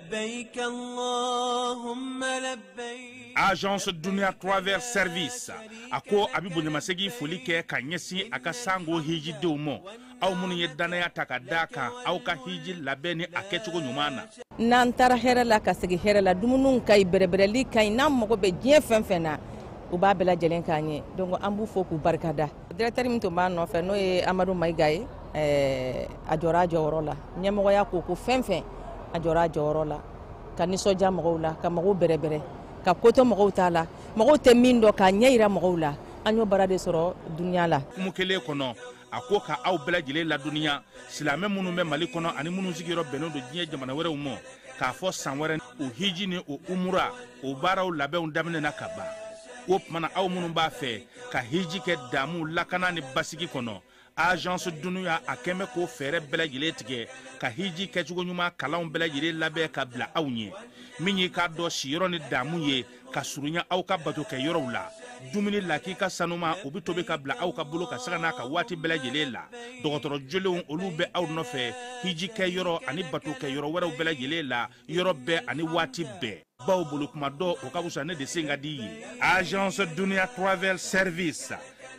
لبيك اللهم لبيك. Agence Dunia Travel Service a ko a bɛ bonyamasegin foli kɛ ka ɲɛsin a ka sango hijidenw ma, aw minnu ye danaya ta ka d'a kan aw ka hiji labɛn ni a kɛcogo ɲuman na. N'an taara hɛrɛ la ka segin hɛrɛ la, dumuniw ka ɲi, bɛrɛbɛrɛli ka ɲi, n'an mago bɛ diɲɛ fɛn fɛn na, u b'a bɛɛ lajɛlen k'an ye. Donc an b'u fo k'u barikada. Directeur min tun b'a nɔfɛ, n'o ye Amadu Mayiga ye, a jɔra a jɔyɔrɔ la. Ɲɛmɔgɔya ko ko fɛn fɛn, a jɔra a jɔyɔrɔ la, ka nisɔndiya mɔgɔw la, ka mɔgɔw bɛrɛbɛrɛ, ka ko to mɔgɔw t'a la, mɔgɔw tɛ min dɔn k'a ɲɛ yira mɔgɔw la. An y'o baara de sɔrɔ dunuya la. Hukumu kelen kɔnɔ, a ko ka aw bɛɛ lajɛlen ladɔnniya, silamɛ minnu bɛ Mali kɔnɔ ani minnu sigiyɔrɔ bɛnnen don diɲɛ jamana wɛrɛw ma, k'a fɔ san wɛrɛ o hiji ni o umura o baaraw labɛnw daminɛna ka ban. O tuma na, aw minnu b'a fɛ ka hiji kɛ damu, lakana ni basigi kɔnɔ, Agence Dunuya a kɛn bɛ k'o fɛɛrɛ bɛɛ lajɛlen tigɛ ka hiji kɛcogo ɲuman kalanw bɛɛ lajɛlen labɛn ka bila aw ɲɛ. Min y'i k'a dɔn siyɔrɔ ni damu ye ka surunya aw ka bato kɛ yɔrɔw la, dumuni lakika sanuma o bɛ tobi ka bila aw ka bolo ka sanga n'a ka waati bɛɛ lajɛlen la. Dɔgɔtɔrɔ jolenw olu bɛ aw nɔfɛ hiji kɛ yɔrɔ ani bato kɛ yɔrɔ wɛrɛw bɛɛ lajɛlen la, yɔrɔ bɛɛ ani waati bɛɛ. Baw bolo kuma dɔ o ka fisa ne de sen ka di ye. Agence Dunuya Travel Service,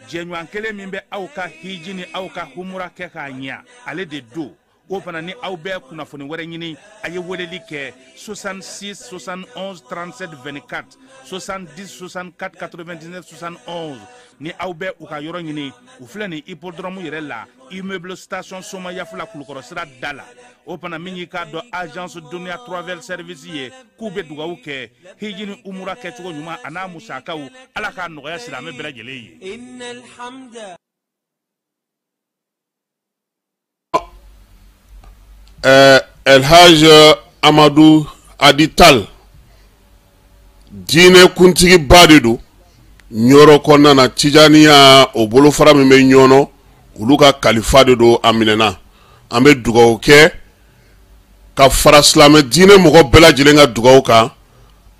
jɛɲɔgɔn kelen min bɛ aw ka hiji ni aw ka humura kɛ k'a ɲɛ, ale de don. O fana ni aw bɛ kunnafoni wɛrɛ ɲini, a ye weleli kɛ 66 71 37 24, 70 64 99 71. Ni aw bɛ u ka yɔrɔ ɲini, u filɛ nin hippodrome yɛrɛ la, immeuble station Somayafila, Kulukɔrɔ sira da la. O fana min y'i k'a dɔn Agence Dunuya Travel Service ye, k'u bɛ dugawu kɛ hiji ni umura kɛcogo ɲuman a n'a musakaw, Ala k'a nɔgɔya silamɛ bɛɛ lajɛlen ye. Innal hamda. El Hadj Amadou Hady Tall, diinɛ kuntigiba de don Ɲɔrɔ kɔnɔna na. Tijaniya o bolofara min bɛ Ɲɔnɔ, olu ka kalifa de don, a minɛna. An bɛ dugawu kɛ ka fara silamɛ diinɛ mɔgɔ bɛɛ lajɛlen ka dugawu kan.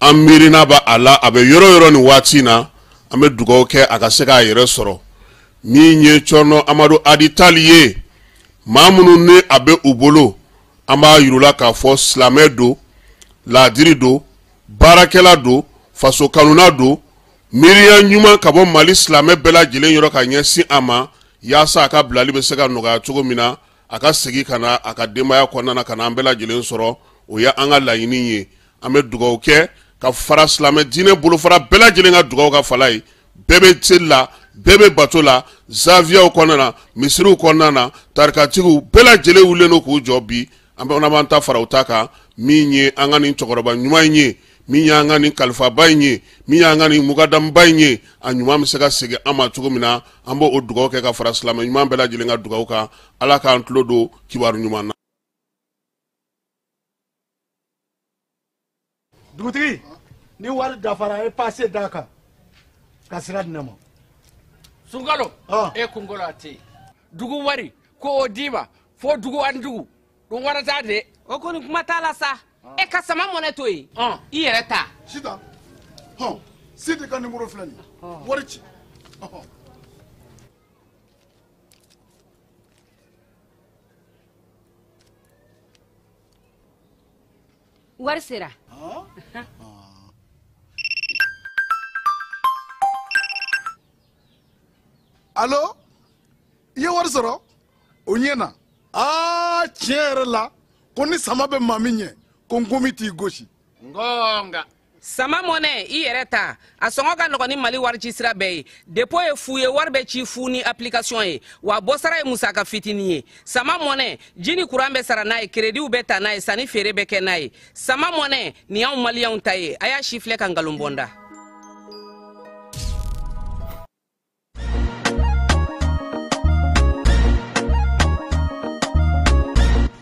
An miirina b'a a la, a bɛ yɔrɔ yɔrɔ nin waati in na, an bɛ dugawu kɛ a ka se k'a yɛrɛ sɔrɔ. Min ye Cɔrɔnɔ Amadu Hady Tall ye, maa minnu ni a bɛ u bolo, an b'a yir'u la k'a fɔ silamɛ don, laadiri don, baarakɛla don, faso kanuna don, miiriya ɲuman ka bɔ Mali silamɛ bɛɛ lajɛlen yɔrɔ ka ɲɛsin a ma, yaasa a ka bilali bɛ se ka nɔgɔya cogo min na, a ka segin ka na a ka denbaya kɔnɔna na ka na an bɛɛ lajɛlen sɔrɔ. O ye an ka laɲini ye. An bɛ dugawu kɛ ka fara silamɛ diinɛ bolofara bɛɛ lajɛlen ka dugawu ka fala ye. Bɛɛ bɛ seli la, bɛɛ bɛ bato la, zaviyaw kɔnɔna na, misiriw kɔnɔna na, tarikatigiw bɛɛ lajɛlen wulilen don k'u jɔ bi. An bɛ b'an ta fara u ta kan. Min ye an ka nin cɛkɔrɔba ɲuman in ye, min y'an ka nin kalifaba in ye, min y'an ka nin mugadamuba in ye, a ɲuman bɛ se ka segin an ma cogo min na, an b'o dugawu kɛ ka fara silamɛ ɲuman bɛɛ lajɛlen ka dugawu kan. Ala k'an tulo don kibaru ɲuman na. Dugutigi, ni wari dafara, e passe d'a kan ka sira di ne ma. Sunkalo, e kunkolo a tɛ yen. Dugu wari ko o d'i ma fo dugu ani dugu dun wara t'a de. O kɔni kuma t'a la sa. E ka sama mɔnɛ to yen, i yɛrɛ ta. Sitan, hɔn, Sidi ka nimoro filɛ nin ye, wari ci. Wari sera. Alo, i ye wari sɔrɔ? O ɲɛna. Aa, tiɲɛ yɛrɛ la, ko ni sama bɛ maa min ɲɛ, ko nkomi t'i gosi. Ngonga. Sama mɔnɛ, i yɛrɛ ta. A sɔngɔ ka nɔgɔn ni Mali wari ci sira bɛɛ ye. Dépôt ye fu ye, wari bɛ ci fu ni application ye, wa bɔsara ye musaka fitinin ye. Sama mɔnɛ, ji ni kuran bɛ sara n'a ye, créditw bɛ ta n'a ye, sanni feere bɛ kɛ n'a ye. Sama mɔnɛ, nin y'anw maliyɛnw ta ye. A y'a si filɛ ka nkalon bɔ n da.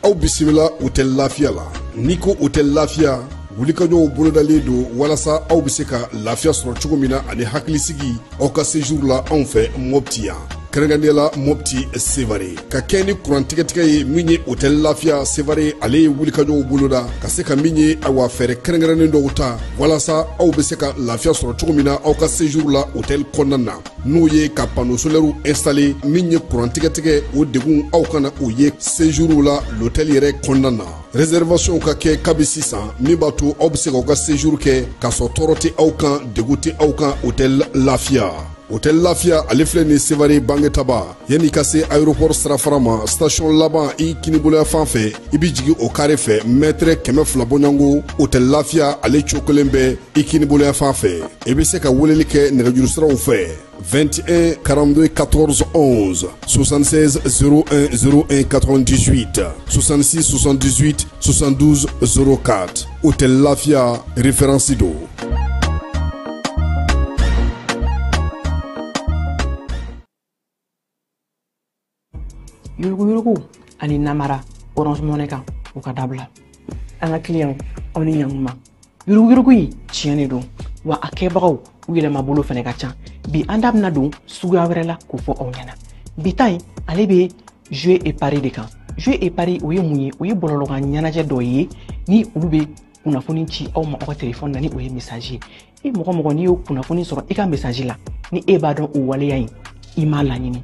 Aw bisimila Hôtel Lafiya la. N'i ko Hôtel Lafiya, wulikajɔw bolodalen don walasa aw bɛ se ka lafiya sɔrɔ cogo min na ani hakilisigi aw ka séjour la anw fɛ Mopti yan. Kɛrɛnkɛrɛnnenya la Mopti Sevare ka kɛ ni kurantigɛtigɛ ye min ye hôtel Lafiya Sevare, ale ye wulikajɔw boloda ka se ka min ye awa fɛɛrɛ kɛrɛnkɛrɛnnen dɔw ta walasa aw bɛ se ka lafiya sɔrɔ cogo min na aw ka séjour la hôtel kɔnɔna na, n'o ye ka panneau solaire installer. Min ye kurantigɛtigɛ, o degun aw kana o ye séjour la l'hôtel yɛrɛ kɔnɔna na. Réservation ka kɛ kabi sisan, min b'a to aw bɛ se k'aw ka séjour kɛ k'a sɔrɔ tɔɔrɔ tɛ aw kan, degun tɛ aw kan. Hôtel Lafiya, hôtel Lafiya, ale filɛ nin Sevare Bangetaba, yanni ka se aéroport sirafara ma, station laban i kiniboloya fan fɛ, i bɛ jigin o carré fɛ, mètre 200 bɔɲɔgɔnko, hôtel Lafiya ale cogo kelen bɛ i kiniboloya fan fɛ. I bɛ se ka weleli kɛ nɛgɛjuru siraw fɛ: 21 42 14 11, 76 01 01 98, 66 78 72 04. Hôtel Lafia, référence do. Yuruguyurugu ani namara Orange Money kan, o ka dabila. An ka client, aw ni ɲankuma. Yuruguyurugu in tiɲɛ de don wa, a kɛbagaw u yɛlɛma bolo fɛnɛ ka ca. Bi an da bɛna don suguya wɛrɛ la k'o fɔ aw ɲɛna. Bi ta in, ale bɛ jeu et pari de kan. Jeu et pari, o ye mun ye? O ye bɔlɔlɔkan ɲɛnajɛ dɔ ye ni olu bɛ kunnafoni ci aw ma aw ka telefɔni na, ni o ye message ye. E mɔgɔ mɔgɔ, n'i y'o kunnafoni sɔrɔ i ka message la, ni e b'a dɔn o waleya in i m'a laɲini,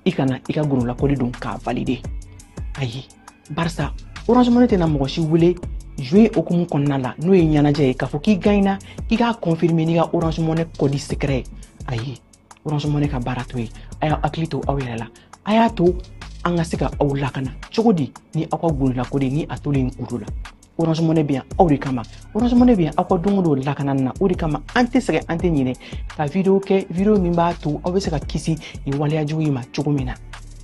i kana i ka gololakɔli don k'a valider. Ayi, barisa Orange Money tɛna mɔgɔ si wele jeu hukumu kɔnɔna la, n'o ye ɲɛnajɛ ye, k'a fɔ k'i gagnera, k'i k'a confirmer n'i ka Orange Money code secret ye. Ayi, Orange Money ka baara t'o ye. A y'aw hakili to aw yɛrɛ la. A y'a to an ka se ka aw lakana cogo di ni aw ka gololakɔli ni a tolen kuru la. Orange Money bɛ yan aw de kama. Orange Money bɛ yan aw ka don o don lakanani na. O de kama an tɛ sɛgɛn, an tɛ ɲinɛ ka vidéo kɛ, vidéo min b'a to aw bɛ se ka kisi nin waleya jugu in ma cogo min na.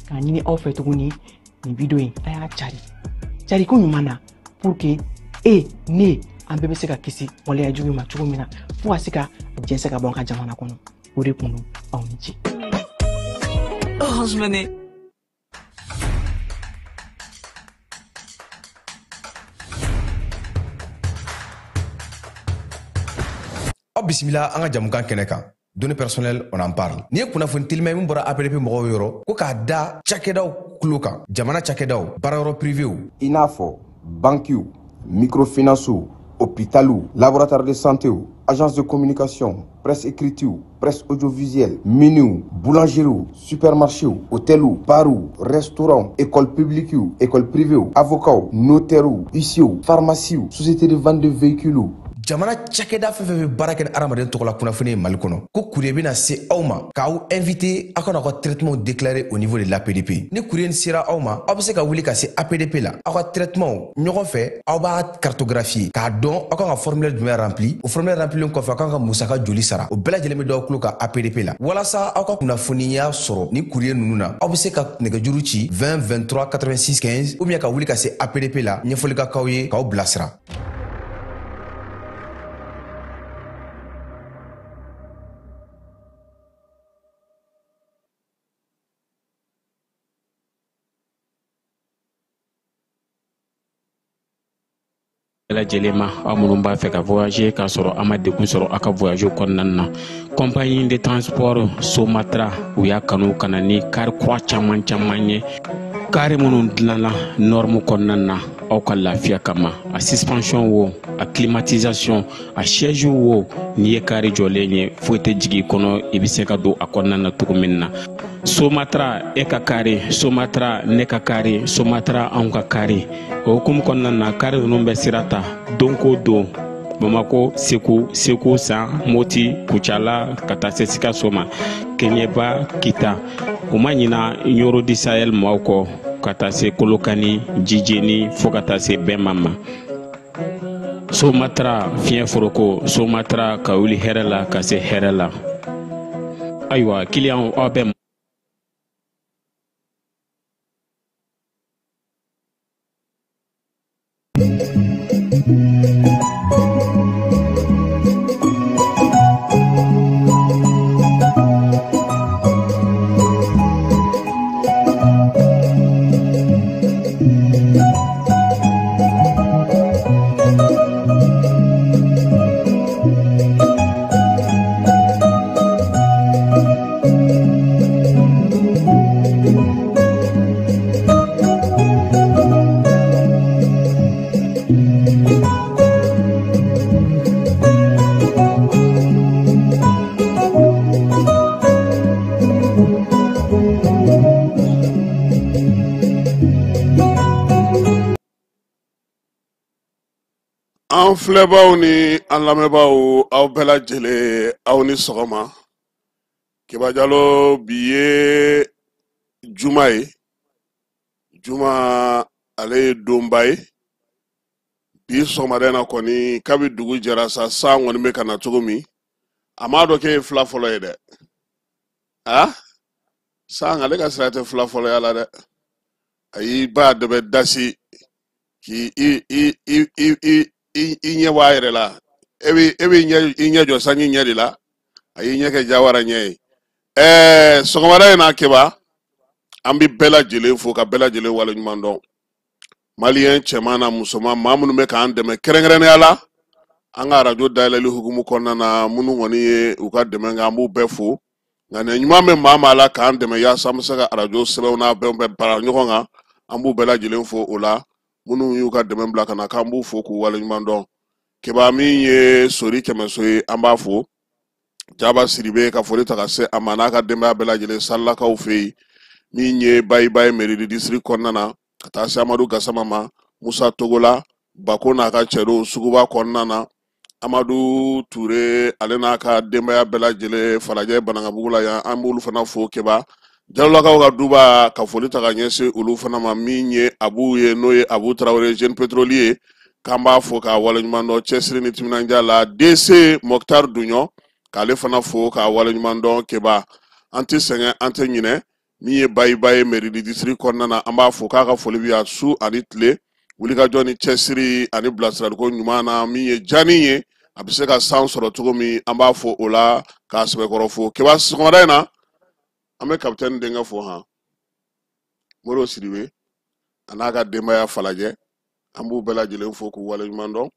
K'a ɲini aw fɛ tuguni, nin vidéo in, a y'a cari cari ko ɲuman na, pour que e ne an bɛɛ bɛ se ka kisi waleya jugu in ma cogo min na, fo ka se ka jɛnsɛn ka bɔ an ka jamana kɔnɔ. O de kun don. Aw ni ce. Orange Money. Aw bisimila an ka jamukan kɛnɛ kan, données personnelles, on en parle. N'i ye kunnafoni telima ye min bɔra APDP mɔgɔw yɔrɔ, ko k'a da cakɛdaw tulo kan, jamana cakɛdaw, baarayɔrɔ privéw, i n'a fɔ bankiw, microfinancew, hôpitaliw, laboratoire de santéw, agence de communication, presse écritew, presse audiovisuelle, miniw, boulangeriew, supermarchéw, hôteliw, barw, restaurant, école publiquew, école privéw, avocats, notairew, huissierw, pharmaciew, société de vente de véhicules. Jamana cakɛda fɛn fɛn bɛ baara kɛ ni hadamaden tɔgɔla kunnafoni ye Mali kɔnɔ, ko courrier bɛna se aw ma k'aw invité aw kana aw ka traitement déclarer au niveau de l'APDP. Ni courrier sera aw ma, aw bɛ se ka wuli ka se APDP la, aw ka traitement ɲɔgɔn fɛ, aw b'a cartographier k'a dɔn aw kan ka formulaire jumɛn rempli. O formulaire remplilen kɔfɛ, aw kan ka musaka joli sara, o bɛɛ lajɛlen bɛ d'aw tulo kan APDP la. Walasa aw ka kunnafoniya sɔrɔ ni courrier ninnu na, aw bɛ se ka nɛgɛjuru ci 20 23 86 15 ou bien ka wuli ka se APDP la, ɲɛfɔli ka k'aw ye k'aw bilasira. Bɛɛ lajɛlen ma, aw minnu b'a fɛ ka voyager k'a sɔrɔ a ma degun sɔrɔ aw ka voyage kɔnɔna na, compagnie de transport Somatra, u y'a kanu ka na ni car kura caman caman ye, car minnu dilanna norme kɔnɔna na aw ka lafiya kama. A suspension wo, a climatisation, a siège wo, n'i ye car jɔlen ye, foyi tɛ jigin i kɔnɔ, i bɛ se ka don a kɔnɔna na cogo min na. Somatra, e ka car, Somatra, ne ka car, Somatra, anw ka car. O hukumu kɔnɔna na, car ninnu bɛ sira ta don ko don Bamako, Segu, Segu San, Moti, Kucala, ka taa se Sikaso ma, Keɲeba, Kita. U ma ɲina Ɲoro di Sahel maaw kɔ, ka taa se Kolokani, Jijeni, fo ka taa se Bɛnma ma. Somatra, fiɲɛ foroko, Somatra, ka wuli hɛrɛ la ka se hɛrɛ la. Ayiwa, kiliyanw, aw bɛ An filɛbaw ni an lamɛnbaaw, aw bɛɛ lajɛlen, aw ni sɔgɔma. Keba Jalo, bi ye juma ye. Juma, ale ye donba ye. Bi sɔgɔmada in na kɔni, kabi dugu jɛra sa, san kɔni bɛ ka na cogo min, a m'a dɔn k'e ye fila fɔlɔ ye dɛ. A san, ale ka sira tɛ fila fɔlɔya la dɛ. Ayi, ba dɔ bɛ dasi k'i i i i i i i i ɲɛ bɔ a yɛrɛ la. E bɛ e b'i ɲɛ i ɲɛ jɔ sanji ɲɛ de la. A y'i ɲɛ kɛ jawara ɲɛ ye. Sɔgɔmada in na, Keba, an bɛ bɛɛ lajɛlen fo ka bɛɛ lajɛlen waleɲuman dɔn. Maliyɛn cɛman na musoman, maa minnu bɛ k'an dɛmɛ kɛrɛnkɛrɛnnenya la an ka arajo dayɛlɛli hukumu kɔnɔna na, minnu kɔni ye u ka dɛmɛ kɛ, an b'u bɛɛ fo. Nka nin ɲuman bɛ maa maa la k'an dɛmɛ yaasa an bɛ se ka arajo sɛbɛnw n'a bɛɛ bɛ bara ɲɔgɔn kan, an b'u bɛɛ lajɛlen fo o la. Minnu y'u ka dɛmɛ bila ka na, k'an b'u fo k'u waleɲuman dɔn. Keba, min ye Sori Kɛmɛso ye, an b'a fo. Jaba Siribe, ka foli ta ka se a ma n'a ka denbaya bɛɛ lajɛlen Salilakaw fɛ yen. Min ye Bayibayi mairie district kɔnɔna na, ka taa se Amadu Gasama ma, Musa Togola Bako n'a ka cɛdenw suguba kɔnɔna na, Amadu Ture ale n'a ka denbaya bɛɛ lajɛlen Falajɛ Banankabugu la yan, an b'olu fana fo. Keba, Jalolakaw ka duba, ka foli ta ka ɲɛsin olu fana ma. Min ye Abu ye, n'o ye Abu Tarawele, jeune pétrolier, k'an b'a fo k'a waleɲuman dɔn cɛsiri ni timinandiya la. DC Mokhtar Duɲɔ, k'ale fana fo k'a waleɲuman dɔn. Keba, an tɛ sɛgɛn, an tɛ ɲinɛ. Min ye Bayiba ye mairie du district kɔnɔna na, an b'a fo k'a ka foli bɛ yan su ani tile, wulikajɔ ni cɛsiri ani bilasiraliko ɲuman na. Min ye jani ye, a bɛ se ka san sɔrɔ cogo min, an b'a fo o la k'a sɛbɛkɔrɔ fo. Keba, sɔgɔmada in na, an bɛ kapitɛni denkɛ fo han, Moro Sidibe, a n'a ka denbaya Falajɛ, an b'u bɛɛ lajɛlen fo k'u waleɲuman dɔn.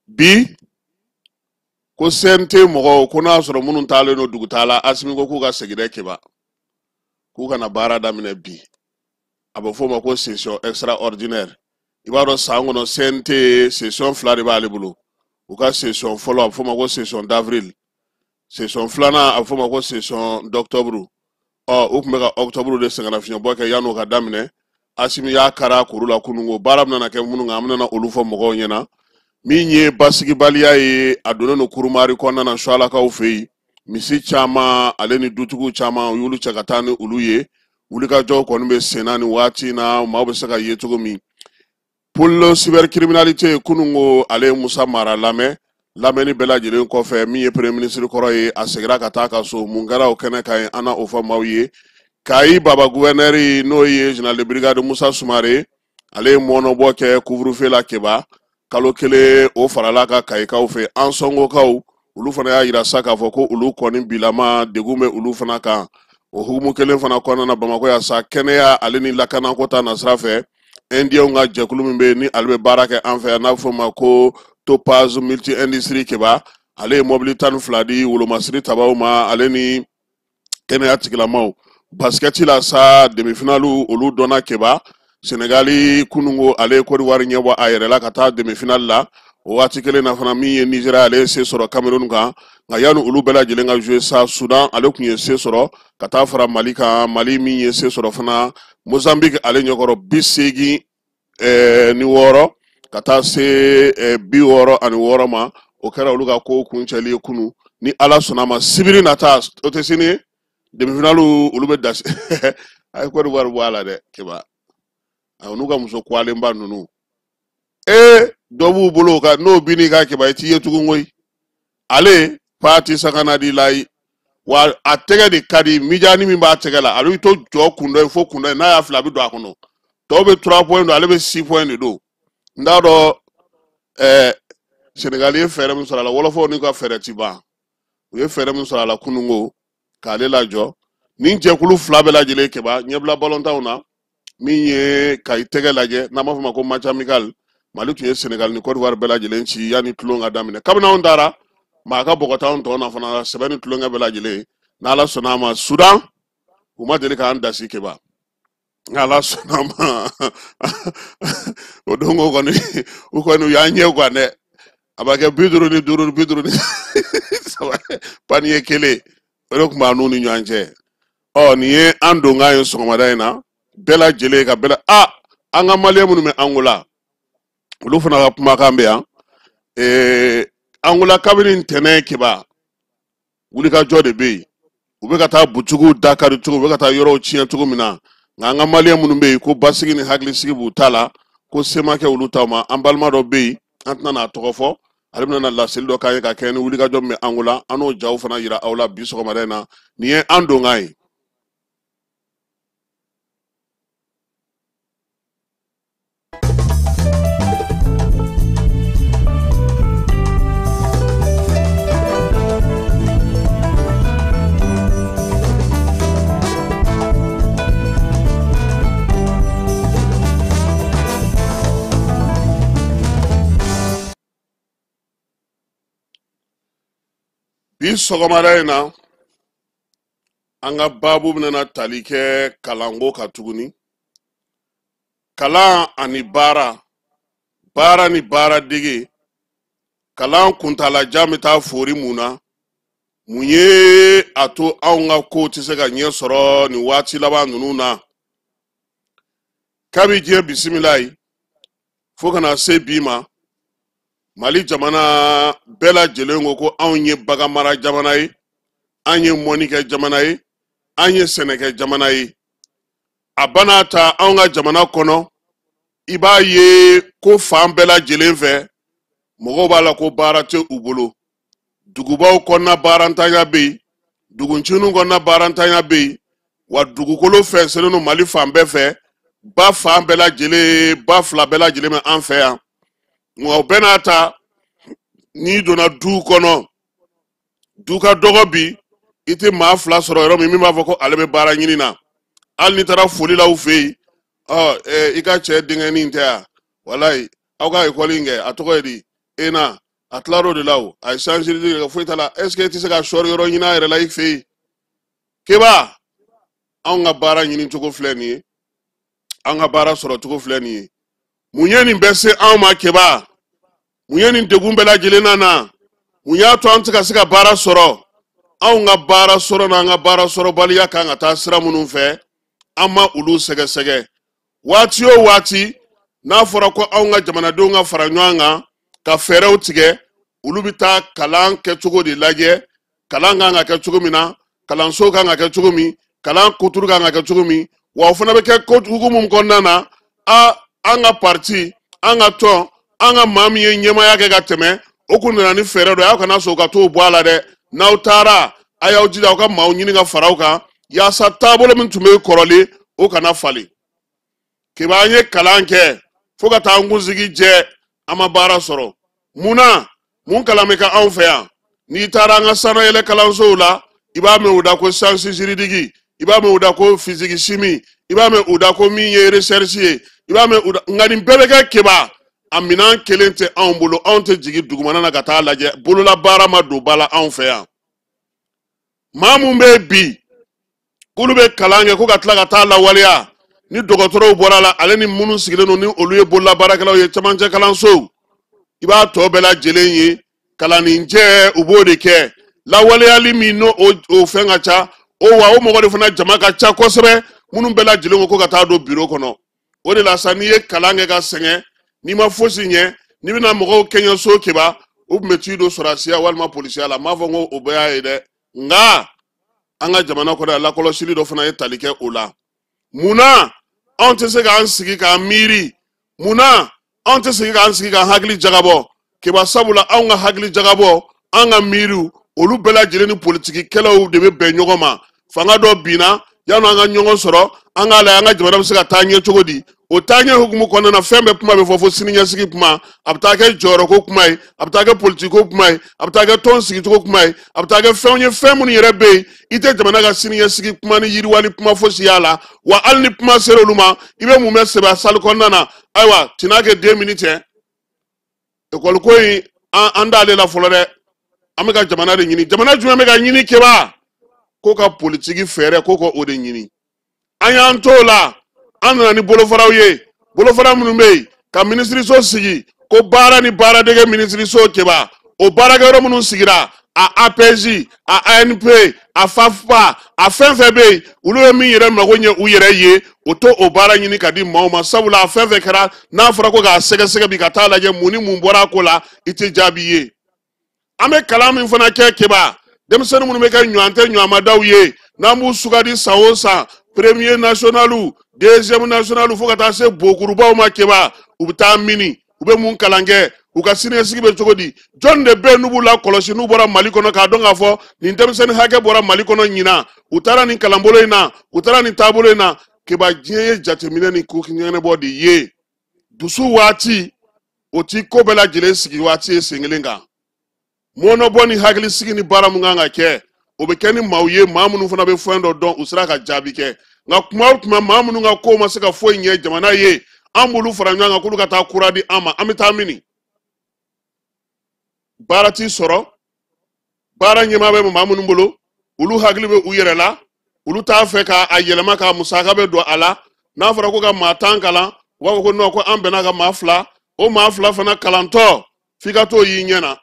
Bi ko CNT mɔgɔw ko n'a sɔrɔ minnu taalen don dugutaa la, Asimi ko k'u ka segin dɛ. Keba, k'u kana baara daminɛ bi. A bɛ f'o ma ko session extraordinaire. I b'a dɔn, san kɔnɔ CNT session fila de b'ale bolo. U ka session fɔlɔ, a bɛ f'o ma ko session d'avril, session filanan, a bɛ f'o ma ko session d'octobre. Ɔ, u tun bɛ ka octobre de sɛgɛnnafiɲɛbɔ kɛ yan'o ka daminɛ. Asimi y'a kara kuru la kununko, baara bɛna kɛ minnu kan, an bɛna olu fɔ mɔgɔw ɲɛna. Min ye basigibaliya ye, a donnen don kurumari kɔnɔna na Sualakaw fɛ yen. Misi caman ale ni dutigiw caman, u y'olu cɛ ka taa ni olu ye. Wulikajɔw kɔni bɛ senna nin waati in na, maaw bɛ se ka ye cogo min. Pôle cybercriminalité, kununko ale ye Musa Mara lamɛn. Lamɛnni bɛɛ lajɛlen kɔfɛ, min ye premier ministre kɔrɔ ye, a seginna ka taa ka so. Mun kɛra o kɛnɛ kan yen, an na o fɔ maaw ye. Kayi baba gouverneur, n'o ye général de brigade Musa Sumare, ale ye mɔnɔbɔ kɛ couvre-feu la. Keba, kalo kelen o farala ka Kayikaw fɛ. An sɔngokaw, olu fana y'a yira sa k'a fɔ ko olu kɔni bilama degun bɛ olu fana kan. O hukumu kelen fana kɔnɔna na, Bamakɔ yan sa, kɛnɛya ale ni lakanako ta nasira fɛ, indiyɛnw ka jɛkulu min bɛ yen ni ale bɛ baara kɛ an fɛ yan, n'a bɛ f'o ma ko Topaz Multi Industrie, Keba, ale ye mɔbili 12 di wolomasiri tabaw ma, ale ni kɛnɛya tigilamaw. Basikɛti la sa, demi-finale olu dɔnna. Keba, Senegali kunungo ale ye Côte d'Ivoire ɲɛbɔ a yɛrɛ la ka taa demi-finale la. O waati kelen na fana, min ye Nizeriya, ale ye se sɔrɔ Cameroun kan. Nka yanni olu bɛɛ lajɛlen ka jouer sa, Sudan ale tun ye se sɔrɔ ka taa fara Mali kan. Mali min ye se sɔrɔ fana Mozambique ale ɲɛkɔrɔ, 86 ka taa se 66 ma. O kɛra olu ka ko kuncɛli ye kunu. Ni Ala sɔnna ma, sibiri nata, o tɛ sini ye, demi-finale olu bɛ dasi. A ye Côte d'Ivoire bɔ a la dɛ. Keba, n'u ka muso kuwalenba ninnu, ee, dɔ b'u bolo o ka n'o bin'i ka, Keba, i t'i ye tugun koyi. Ale paati sagana di layi wa, a tɛgɛ de ka di. Mijani min b'a tɛgɛ la, ale bɛ to jɔ kun dɔ ye fo kun dɔ ye, n'a y'a fili, a bɛ don a kɔnɔ. Tɔw bɛ 3 points don, ale bɛ 6 points de don. N t'a dɔn Senegali ye fɛɛrɛ min sɔrɔ a la. Wɔlɔfɔw n'u ka fɛɛrɛ ti ban. U ye fɛɛrɛ min sɔrɔ a la kununko k'ale lajɔ nin jɛkulu fila bɛɛ lajɛlen. Keba, ɲɛbila balontanw na, min ye ka i tɛgɛ lajɛ, n'an b'a fɔ ma ko match amical, Mali tun ye Senegal ni Côte d'Ivoire bɛɛ lajɛlen ci yanni tulon ka daminɛ. Kabini anw taara, maa ka bɔgɔ t'anw tɔ na fana, sɛbɛ ni tulonkɛ bɛɛ lajɛlen. N'Ala sɔnna a ma, Sudan u ma deli k'an dasi. Keba, n'Ala sɔnna a ma, o don ko kɔni, u kɔni u y'an ɲɛ gan dɛ. A b'a kɛ 55, 53, panier kelen, o de tun b'an n'u ni ɲɔgɔn cɛ. Ɔ, nin ye an donkan ye sɔgɔmada in na. Bɛɛ lajɛlen ka bɛɛ la, a an ka maliyɛn minnu bɛ Angola, Olu fana ka kumakan bɛ yan. Angola kabini ntɛnɛn Keba, wulikajɔ de bɛ yen. U bɛ ka taa butigiw dakari cogo, u bɛ ka taa yɔrɔw tiɲɛ cogo min na. Nka an ka maliyɛn minnu bɛ yen ko basigi ni hakilisigi b'u ta la, ko se ma kɛ olu taw ma. An balima dɔ bɛ yen, an tɛna n'a tɔgɔ fɔ, ale bɛna na laseli dɔ k'an ye ka kɛɲɛ ni wulikajɔ min bɛ Angola. An n'o jaw fana yira aw la bi sɔgɔmada in na. Nin ye an donkan ye. Bi sɔgɔmada in na, an ka baabu bɛna tali kɛ kalanko kan tuguni. Kalan ani baara, baara ni baara dege, kalan kuntalajan bɛ taa fori mun na, mun ye a to anw ka kow tɛ se ka ɲɛ sɔrɔ nin waati laban ninnu na. Kabi diɲɛ bisimila ye fo ka na se bi ma, Mali jamana bɛɛ lajɛlen ko ko anw ye baganmara jamana ye, an ye mɔnikɛ jamana ye, an ye sɛnɛkɛ jamana ye. A bana ta anw ka jamana kɔnɔ, i b'a ye ko fan bɛɛ lajɛlen fɛ mɔgɔw b'a la ko baara tɛ u bolo. Dugubaw kɔnɔna baarantanya bɛ yen, dugunciniw kɔnɔna baarantanya bɛ yen, wa dugukolo fɛnsɛnnen don Mali fan bɛɛ fɛ, ba fan bɛɛ lajɛlen, ba fila bɛɛ lajɛlen bɛ an fɛ yan. Nka o bɛɛ n'a ta, n'i donna duw kɔnɔ, du ka dɔgɔ bi, i tɛ maa fila sɔrɔ yɔrɔ min min b'a fɔ ko ale bɛ baara ɲini na. Hali n'i taara foli la u fɛ yen, ɔ i ka cɛ denkɛnin tɛ yan, walayi aw ka ekɔli in kɛ, a tɔgɔ ye di, ENA, a tilar'o de la o, a ye science juridique kɛ, foyi t'a la. Est ce que e tɛ se ka sɔɔri yɔrɔ ɲini a yɛrɛ la i fɛ yen? Keba, anw ka baara ɲini cogo filɛ nin ye, an ka baara sɔrɔ cogo filɛ nin ye. Mun ye nin bɛɛ se anw ma Keba? Mun ye nin degun bɛɛ lajɛlen na na? Mun y'a to an tɛ ka se ka baara sɔrɔ? Anw ka baara sɔrɔ n'an ka baara sɔrɔbaliya kan ka taa sira minnu fɛ, an ma olu sɛgɛsɛgɛ. Waati o waati n'a fɔra ko anw ka jamanadenw ka fara ɲɔgɔn kan ka fɛɛrɛw tigɛ, olu bɛ taa kalan kɛcogo de lajɛ, kalan kan ka kɛ cogo min na, kalanso kan ka kɛ cogo min, kalan kuturu kan ka kɛ cogo min, wa o fana bɛ kɛ hukumu min kɔnɔna na, a an ka parti, an ka tɔn, an ka maa min ye ɲɛmaaya kɛ ka tɛmɛ, o kun nana ni fɛɛrɛ dɔ ye, aw kana sɔn ka t'o bɔ a la dɛ. N'aw taara, a y'aw jija aw ka maaw ɲini ka fara aw kan, yaasa taabolo min tun bɛ kɔrɔlen, o kana falen. Keba, an ye kalan kɛ fo ka taa an kunsigi jɛ, an ma baara sɔrɔ. Mun na? Mun kalan bɛ kɛ anw fɛ yan? N'i taara an ka sanayɛlɛ kalansow la, i b'a mɛn u da ko science juridique, i b'a mɛn u da ko physique chimie, i b'a mɛn u da ko min ye recherche ye, i b'a mɛn u da. Nka nin bɛɛ bɛ kɛ Keba, a minɛn kelen tɛ anw bolo, anw tɛ jigin dugumana na ka taa lajɛ, bololabaara ma don ba la anw fɛ yan. Maa mun bɛ yen bi k'olu bɛ kalan kɛ ko ka tila ka taa lawaleya, ni dɔgɔtɔrɔw bɔra la, ale ni minnu sigilen don ni olu ye bololabaarakɛlaw ye camancɛ kalansow, i b'a tɔ bɛɛ lajɛlen ye kalanninjɛ, u b'o de kɛ. Lawaleyali min n'o o fɛn ka ca, o wa o mɔgɔ de fana jama ka ca kosɛbɛ, minnu bɛɛ lajɛlen ko ka taa don biro kɔnɔ. O de la sa, n'i ye kalan kɛ ka sɛgɛn, n'i ma fosi ɲɛ, n'i bɛna mɔgɔw kɛɲɛ so Keba, u tun bɛ t'i don sɔrɔdasiya walima polisiya la. N b'a fɔ n ko o bɛɛ y'a ye dɛ, nka an ka jamana kɔnɔ yan, lakɔlɔsili dɔ fana ye tali kɛ o la. Mun na anw tɛ se k'an sigi k'an miiri? Mun na anw tɛ se k'an sigi k'an hakili jagabɔ Keba? Sabula anw ka hakili jagabɔ, an ka miiriw, olu bɛɛ lajɛlen ni politikikɛlaw de bɛ bɛn ɲɔgɔn ma. Fanga dɔ binna, yanni an ka ɲɔgɔn sɔrɔ, an k'a lajɛ an ka jamana bɛ se ka taa ɲɛ cogo di. O taaɲɛ hukumu kɔnɔna na, fɛn bɛɛ kuma bɛ fɔ fo siniɲɛsigi kuma, a bɛ taa kɛ jɔyɔrɔko kuma ye, a bɛ taa kɛ politikiko kuma ye, a bɛ taa kɛ tɔn sigicogo kuma ye, a bɛ taa kɛ fɛnw ye, fɛn minnu yɛrɛ bɛ yen, i tɛ jamana ka siniɲɛsigi kuma ni yiriwali kuma fosi y'a la. Wa hali ni kuma sera olu ma, i bɛ mun bɛ sɛbɛn sali kɔnɔna na? Ayiwa, tin'a kɛ 2 minutes cɛ. Ekɔli ko in, an t'ale la fɔlɔ dɛ. An bɛ ka jamana de ɲini. Jamana jumɛn bɛ ka ɲini Keba? Ko ka politiki fɛɛrɛ, ko ka o de ɲini. An y'an t'o la, an nana ni bolofaraw ye, bolofara minnu bɛ yen ka minisiriso sigi ko baara ni baaradege minisiriso Keba. O baarakɛyɔrɔ minnu sigira, A APJ, a ANP, a FAFPA, a fɛn fɛn bɛ yen, olu ye min yɛrɛ mago ɲɛ u yɛrɛ ye, o t'o o baara ɲini ka di maaw ma. Sabula a fɛn fɛn kɛra, n'a fɔra ko k'a sɛgɛsɛgɛ bi ka taa lajɛ mun ni mun bɔra a ko la, i tɛ jaabi ye. An bɛ kalan min fana kɛ Keba, denmisɛnnin minnu bɛ kɛ ɲɔgɔn tɛ ɲɔgɔnmadaw ye, n'an b'u sugandi san o san, premier national, deuxième national, fo ka taa se bokurubaw ma Keba, u bɛ taa mini, u bɛ mun kalan kɛ, u ka siniɲɛsigi bɛ cogo di? Jɔn de bɛ yen n'u b'u lakɔlɔsi n'u bɔra Mali kɔnɔ k'a dɔn k'a fɔ nin denmisɛnnin hakɛ bɔra Mali kɔnɔ ɲinan, u taara nin kalanbolo in na, u taara nin taabolo in na. Keba, diɲɛ ye jateminɛ ni ko ɲɛnabɔ de ye. Dusu waati o ti ko bɛɛ lajɛlen sigi waati ye sen kelen kan. Mɔnɔbɔ ni hakilisigi ni baara mun kan ka kɛ, o bɛ kɛ ni maaw ye, maa minnu fana bɛ fɛn dɔ dɔn, u sera ka jaabi kɛ. Nka kuma o kuma, maa minnu ka ko ma se ka foyi ɲɛ jamana ye, an b'olu fara ɲɔgɔn kan k'olu ka taa kura di an ma, an bɛ taa mini? Baara t'i sɔrɔ, baara ɲɛmaa bɛ maa minnu bolo, olu hakili bɛ u yɛrɛ la, olu t'a fɛ k'a yɛlɛma k'a musaka bɛ don a la. N'a fɔra ko ka maa 10 kalan, u b'a fɔ ko non, ko an bɛnna ka maa 2, o maa 2 fana kalantɔ f'i ka t'o y'i ɲɛ na.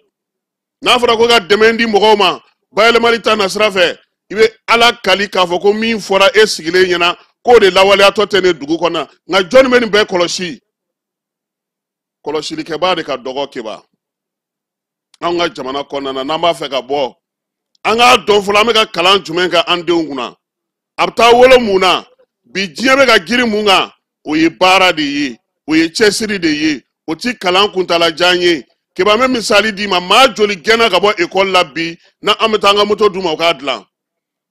N'a fɔra ko ka dɛmɛ di mɔgɔw ma bayɛlɛmali ta nasira fɛ, i bɛ Ala kali k'a fɔ ko min fɔra e sigilen ɲɛna k'o de lawaleyatɔ tɛ ne dugu kɔnɔ. Nka jɔnni bɛ nin bɛɛ kɔlɔsi? Kɔlɔsilikɛbaa de ka dɔgɔ Keba. Anw ka jamana kɔnɔna na, n'an b'a fɛ ka bɔ, an k'a dɔn fɔlɔ an bɛ ka kalan jumɛn kɛ an denw kunna, a bɛ taa wolo mun na. Bi diɲɛ bɛ ka girin mun kan, o ye baara de ye, o ye cɛsiri de ye, o ti kalan kuntalajan ye. Keba, n bɛ misali d'i ma, maa joli gɛnna ka bɔ ekɔli la bi n'an bɛ taa an ka moto d'u ma u k'a dilan?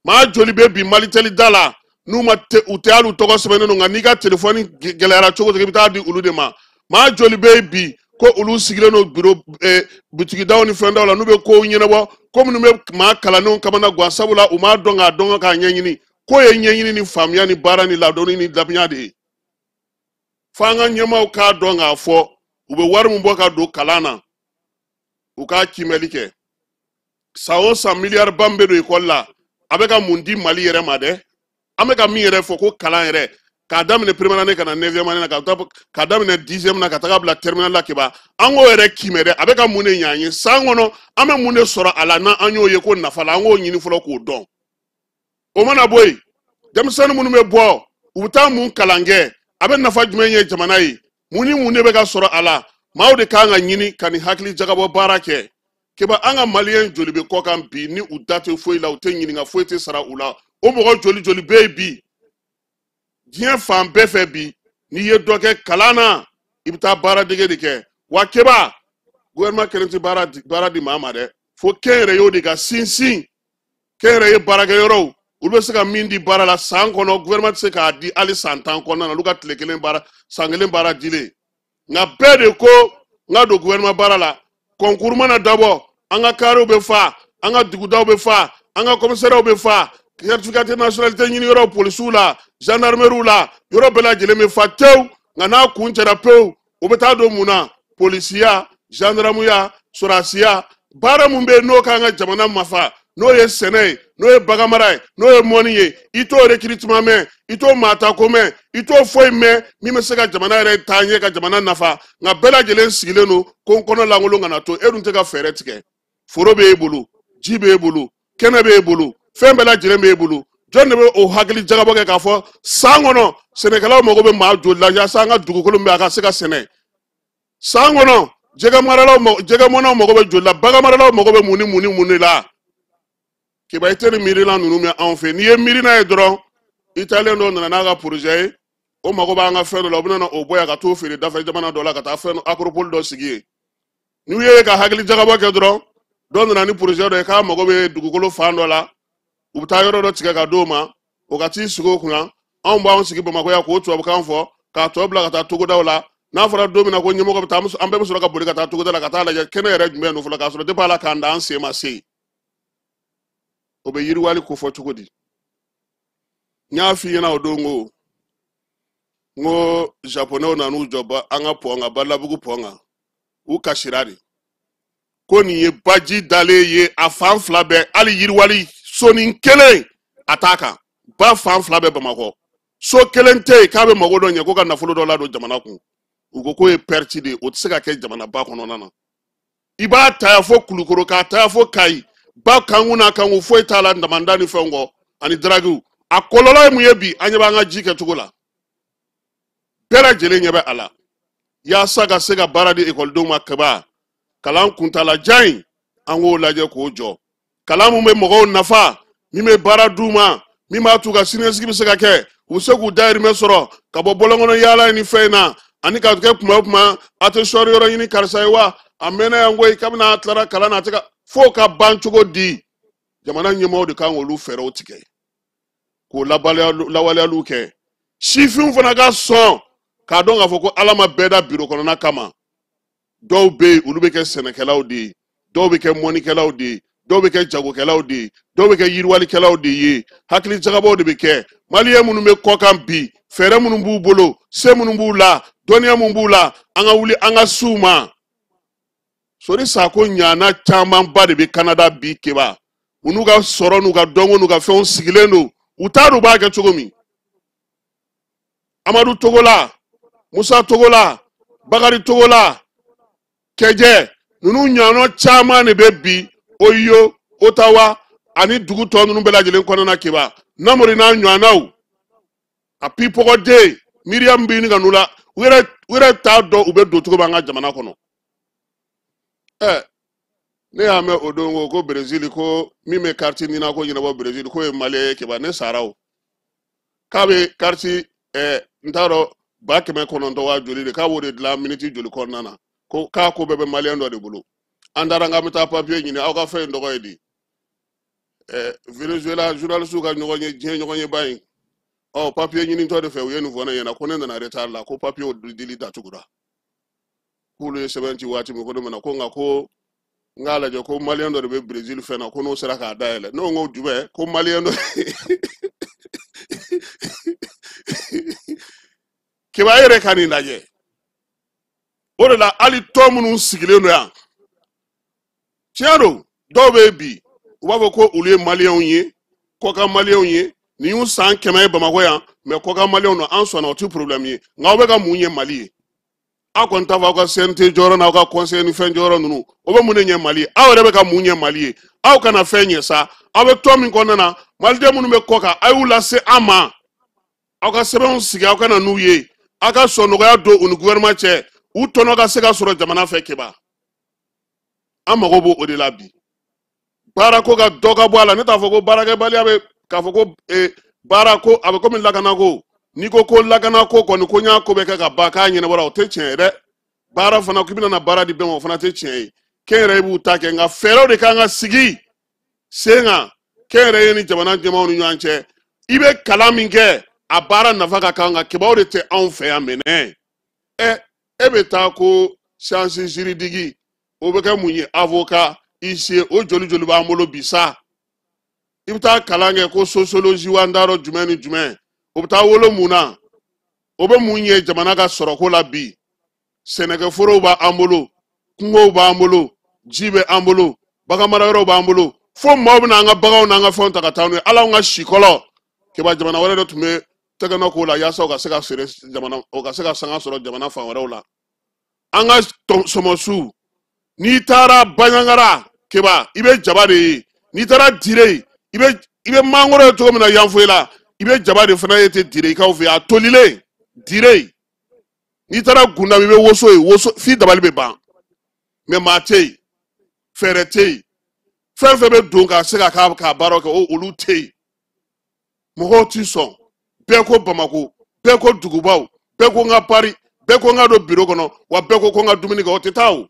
Maa joli bɛ bi Malitɛli da la n'u ma u tɛ hali u tɔgɔ sɛbɛnnen don, nka n'i ka telefɔni gɛlɛyara cogo o cogo, i bɛ taa di olu de ma. Maa joli bɛ yen bi ko olu sigilen don biro butigidaw ni fɛndaw la, n'u bɛ kow ɲɛnabɔ, ko minnu bɛ maa kalannenw kamana gan, sabula u m'a dɔn k'a dɔn k'a ɲɛɲini. Ko ye ɲɛɲini ni faamuya ni baara ni ladonni ni dabiya de ye. F'an ka ɲɛmaaw k'a dɔn k'a fɔ u bɛ wari min bɔ ka don kalan na, u k'a kiimɛli kɛ. San o san miliyari ba min bɛ don ekɔli la, a bɛ ka mun di Mali yɛrɛ ma dɛ? An bɛ ka min yɛrɛ fɔ ko kalan yɛrɛ, k'a daminɛ première année ka na 9e année na, k'a daminɛ 10e na ka taga bila terminale la Keba, an k'o yɛrɛ kiimɛ dɛ, a bɛ ka mun de ɲɛ an ye san kɔnɔ? An bɛ mun de sɔrɔ a la n'an y'o ye ko nafa la? An k'o ɲini fɔlɔ k'o dɔn. O mana bɔ yen, denmisɛnnin minnu bɛ bɔ, u bɛ taa mun kalan kɛ? A bɛ nafa jumɛn ɲɛ jamana ye? Mun ni mun de bɛ ka sɔrɔ a la? Maaw de kan ka ɲini ka nin hakili jagabɔ baara kɛ. Keba, an ka maliyɛn joli bɛ kɔkan bi ni u da tɛ foyi la, u tɛ ɲininka, foyi tɛ sara u la? O mɔgɔ joli joli bɛ yen bi diɲɛ fan bɛɛ fɛ bi? N'i ye dɔ kɛ kalan na, i bɛ taa baaradege de kɛ. Wa Keba, gouvernement kelen tɛ baara di maa ma dɛ, fo kɛnyɛrɛyew de ka sinsin. Kɛnyɛrɛye baarakɛyɔrɔw, olu bɛ se ka min di baara la san kɔnɔ, gouvernement tɛ se k'a di hali san 10 kɔnɔna na, olu ka tile kelen baara, san kelen baara dilen. Nka bɛɛ de ko n ka don gouvernement baara la. Concours mana dabɔ, an ka karew bɛ fa, an ka dugudaw bɛ fa, an ka commissariats bɛ fa, certificat de nationalité ɲini yɔrɔ polisiw la, gendarmerie la, yɔrɔ bɛɛ lajɛlen bɛ fa tewu. Nka n'a kun cɛra pewu, o bɛ taa don mun na? Polisiya, gendarmeya, sɔrɔdasiya, baara mun bɛ yen n'o k'an ka jamana mafa, n'o ye sɛnɛ ye, n'o ye baganmara ye, n'o ye mɔni ye, i t'o recrutement mɛn, i t'o maatako mɛn, i t'o foyi mɛn min bɛ se ka jamana yɛrɛ taa ɲɛ, ka jamana nafa. Nka bɛɛ lajɛlen sigilen don ko n kɔnɔ lankolon kana to. E dun tɛ ka fɛɛrɛ tigɛ. Foro b'e bolo, ji b'e bolo, kɛnɛ b'e bolo, fɛn bɛɛ lajɛlen b'e bolo. Jɔn de bɛ o hakili jagabɔ kɛ k'a fɔ san kɔnɔ sɛnɛkɛlaw mago bɛ maa joli la yaasa an ka dugukolo min bɛ a ka se ka sɛnɛ? San kɔnɔ jɛgɛmɔnnaw mago bɛ joli la, baganmaralaw mago bɛ mun ni mun ni mun de la? Keba, i tɛ nin miirina ninnu mɛn anw fɛ. N'i ye miirina ye dɔrɔn, italien dɔ nana n'a ka projet ye, o mago b'an ka fɛn dɔ la, o bɛna na o bɔ yan ka t'o feere dafɛ jamana dɔ la, ka taa fɛn acropole dɔ sigi yen. N'u ye ka hakili jagabɔ kɛ dɔrɔn, dɔ nana ni projet dɔ ye k'a mago bɛ dugukolo fan dɔ la, u bɛ taa yɔrɔ dɔ tigɛ ka d'o ma, o ka t'i sigi o kunna. Anw b'anw sigi Bamakɔ yan k'o tubabukan fɔ, k'a tɔ bila ka taa togodaw la. N'a fɔra don min na ko ɲɛmɔgɔ bɛ taa, an bɛɛ bɛ sɔrɔ ka boli ka taa togoda la ka taa lajɛ kɛnɛ yɛrɛ jumɛn don fɔlɔ, k'a sɔrɔ depuis Ala k'an da an sen ma se yen. O bɛ yiriwali kofɔ cogo di? N y'a f'i ɲɛna o don ko n ko japonɛw nan'u jɔ an ka pɔn kan, Balabugu pɔn kan, u kasira de ko nin ye baji dalen ye a fan fila bɛɛ, hali yiriwali sonin kelen a t'a kan, ba fan fila bɛɛ Bamakɔ, so kelen tɛ yen k'a bɛ mago dɔ ɲɛ ko ka nafolo dɔ ladon jamana kun. U ko k'o ye perte de ye, o tɛ se ka kɛ jamanaba kɔnɔna na. I b'a ta yan fo Kulukoro, k'a ta yan fo Kayi, Ba kanku n'a kanku foyi t'a la damanda ni fɛnw kɔ ani daragiw. A kɔlɔlɔ ye mun ye bi? An ɲɛ b'an ka ji kɛcogo la, bɛɛ lajɛlen ɲɛ bɛ a la. Yaasa ka se ka baara di ekɔlidenw ma kaba, kalan kuntalajan in an k'o lajɛ k'o jɔ. Kalan mun bɛ mɔgɔw nafa, min bɛ baara d'u ma, min b'a t'u ka siniɲɛsigi bɛ se ka kɛ, u bɛ se k'u dahirimɛ sɔrɔ ka bɔ bɔlɔnkɔnɔ yaala ni fɛn in na, ani ka kɛ kuma o kuma a tɛ sɔɔri yɔrɔ ɲini karisa ye wa a mɛnna yan koyi, kabini a tilara kalan na a tɛ ka f'o ka ban cogo di? Jamana ɲɛmaaw de kan k'olu fɛɛrɛw tigɛ k'o lawaleyaliw kɛ. Sifinw fana ka sɔn k'a dɔn k'a fɔ ko Ala ma bɛɛ da biro kɔnɔna kama. Dɔw bɛ yen olu bɛ kɛ sɛnɛkɛlaw de ye, dɔw bɛ kɛ mɔnikɛlaw de ye, dɔw bɛ kɛ jagokɛlaw de ye, dɔw bɛ kɛ yiriwalikɛlaw de ye, hakili jagabɔw de bɛ kɛ. Maliyɛn minnu bɛ kɔkan bi, fɛɛrɛ minnu b'u bolo, se minnu b'u la, dɔnniya minnu b'u la, an ka wuli an ka s'u ma. Sori Sako ɲana camanba de bɛ Canada bi Keba. U n'u ka sɔrɔ n'u ka dɔnko n'u ka fɛnw sigilen don, u t'a dɔn u b'a kɛ cogo min. Amadu Togola, Musa Togola, Bakari Togola, Kɛjɛ, ninnu ɲana caman de bɛ bi Oyo, Ottawa ani dugu tɔ ninnu bɛɛ lajɛlen kɔnɔna Keba. Namori n'a ɲɔgɔnnaw, a pipɔgɔden Miriam bɛ ɲini ka n'u la, u yɛrɛ t'a dɔn u bɛ don cogo min an ka jamana kɔnɔ. Ne y'a mɛn o don ko Brésil ko min bɛ carte nina ko ɲɛnabɔ Brésil k'o ye maliyɛn ye Keba, ne sara o. K'a bɛ carte n t'a dɔn 900 wa joli de, k'a b'o de dilan miniti joli kɔnɔna na, ko k'a ko bɛɛ bɛ maliyɛn dɔ de bolo. An taara k'an bɛ taa papiye ɲini, aw ka fɛn in tɔgɔ ye di? Venezuela journaliste ka ɲɔgɔn ye, diɲɛ ɲɔgɔn ye ba in. Ɔ papiye ɲinitɔ de fɛ u ye nin fɔ ne ɲɛna ko ne nana retard la, ko papiye dili datugura. K'olu ye sɛbɛn ci waati min ko ne mana ko nka ko n k'a lajɛ ko maliyɛn dɔ de bɛ Brésil fɛn na ko n'o sera k'a dayɛlɛ. Ne ko n ko jumɛn? Ko maliyɛn dɔ. Keba e yɛrɛ ka nin lajɛ. O de la hali tɔn minnu sigilen don yan, tiɲɛ don, dɔw bɛ yen bi u b'a fɔ ko olu ye maliyɛnw ye, kɔkan maliyɛnw ye, nin y'u san 100 ye Bamakɔ yan, mɛ kɔkan maliyɛnw don, an sɔnna, o ti problème ye. Nka aw bɛ ka mun ɲɛ Mali ye? Aw kɔni t'a fɔ aw ka CNT jɔyɔrɔ n'aw ka conseil ni fɛn jɔyɔrɔ ninnu, o bɛ mun de ɲɛ Mali ye? Aw yɛrɛ bɛ ka mun ɲɛ Mali ye? Aw kana fɛn ɲɛ sa. Aw bɛ tɔn min kɔnɔna na, maliden minnu bɛ kɔ kan, a y'u lase an ma. Aw ka sɛbɛnw sigi, aw ka na n'u ye. Aw ka sɔn nɔgɔya don u ni gouvernement cɛ, u tɔnɔ ka se ka sɔrɔ jamana fɛ Keba. An mago b'o de la bi. Baarako ka dɔ ka bɔ a la, ne t'a fɔ ko baarakɛbaliya bɛ k'a fɔ ko baara ko a bɛ komi lakanako. N'i ko ko lakanako kɔni ko n y'a ko bɛɛ kɛ ka ban k'a ɲɛnabɔra, o tɛ tiɲɛ ye dɛ. Baara fana k'i bɛna na baara di bɛɛ ma, o fana tɛ tiɲɛ ye. Kɛnyɛrɛye b'u ta kɛ, nka fɛɛrɛw de kan ka sigi sen kan kɛnyɛrɛye ni jamana ɲɛmaaw ni ɲɔgɔn cɛ. I bɛ kalan min kɛ, a baara nafa ka kan, nka kebaw de tɛ anw fɛ yan mɛnɛ. E bɛ taa ko science juridique, o bɛ kɛ mun ye? Avocat, huissier, o joli joli b'an bolo bi sa. I bɛ taa kalan kɛ ko sociologie wa n t'a dɔn jumɛn ni jumɛn, o bɛ taa wolo mun na? O bɛ mun ɲɛ jamana ka sɔrɔko la bi? Sɛnɛkɛforow b'an bolo, kungow b'an bolo, ji bɛ an bolo, baganmarayɔrɔw b'an bolo, fo maaw bɛna an ka baganw n'an ka fɛnw ta ka taa n'u ye. Ala anw ka sikɔlɔ Keba, jamana wɛrɛ de tun bɛ tɛgɛnɔ k'o la yaasa u ka se ka feere jamana, o ka se ka sanga sɔrɔ jamana fan wɛrɛw la. An ka sɔmɔsu, n'i taara Bandiagara Keba, i bɛ jaba de ye. N'i taara Dire, i bɛ mangoro ye cogo min na Yanfoyila, i bɛ jaba de fana ye ten Direkaw fɛ yen, a tolilen Dire. N'i taara Gundam, i bɛ woso ye, woso f'i dabali bɛ ban. Mɛ maa tɛ yen, fɛɛrɛ tɛ yen, fɛn fɛn bɛ don ka se ka k'a baaraw kɛ, o olu tɛ yen. Mɔgɔw ti sɔn, bɛɛ ko Bamako, bɛɛ ko dugubaw, bɛɛ ko n ka pari, bɛɛ ko n ka don biro kɔnɔ, wa bɛɛ ko n ka dumuni kɛ, o tɛ taa o.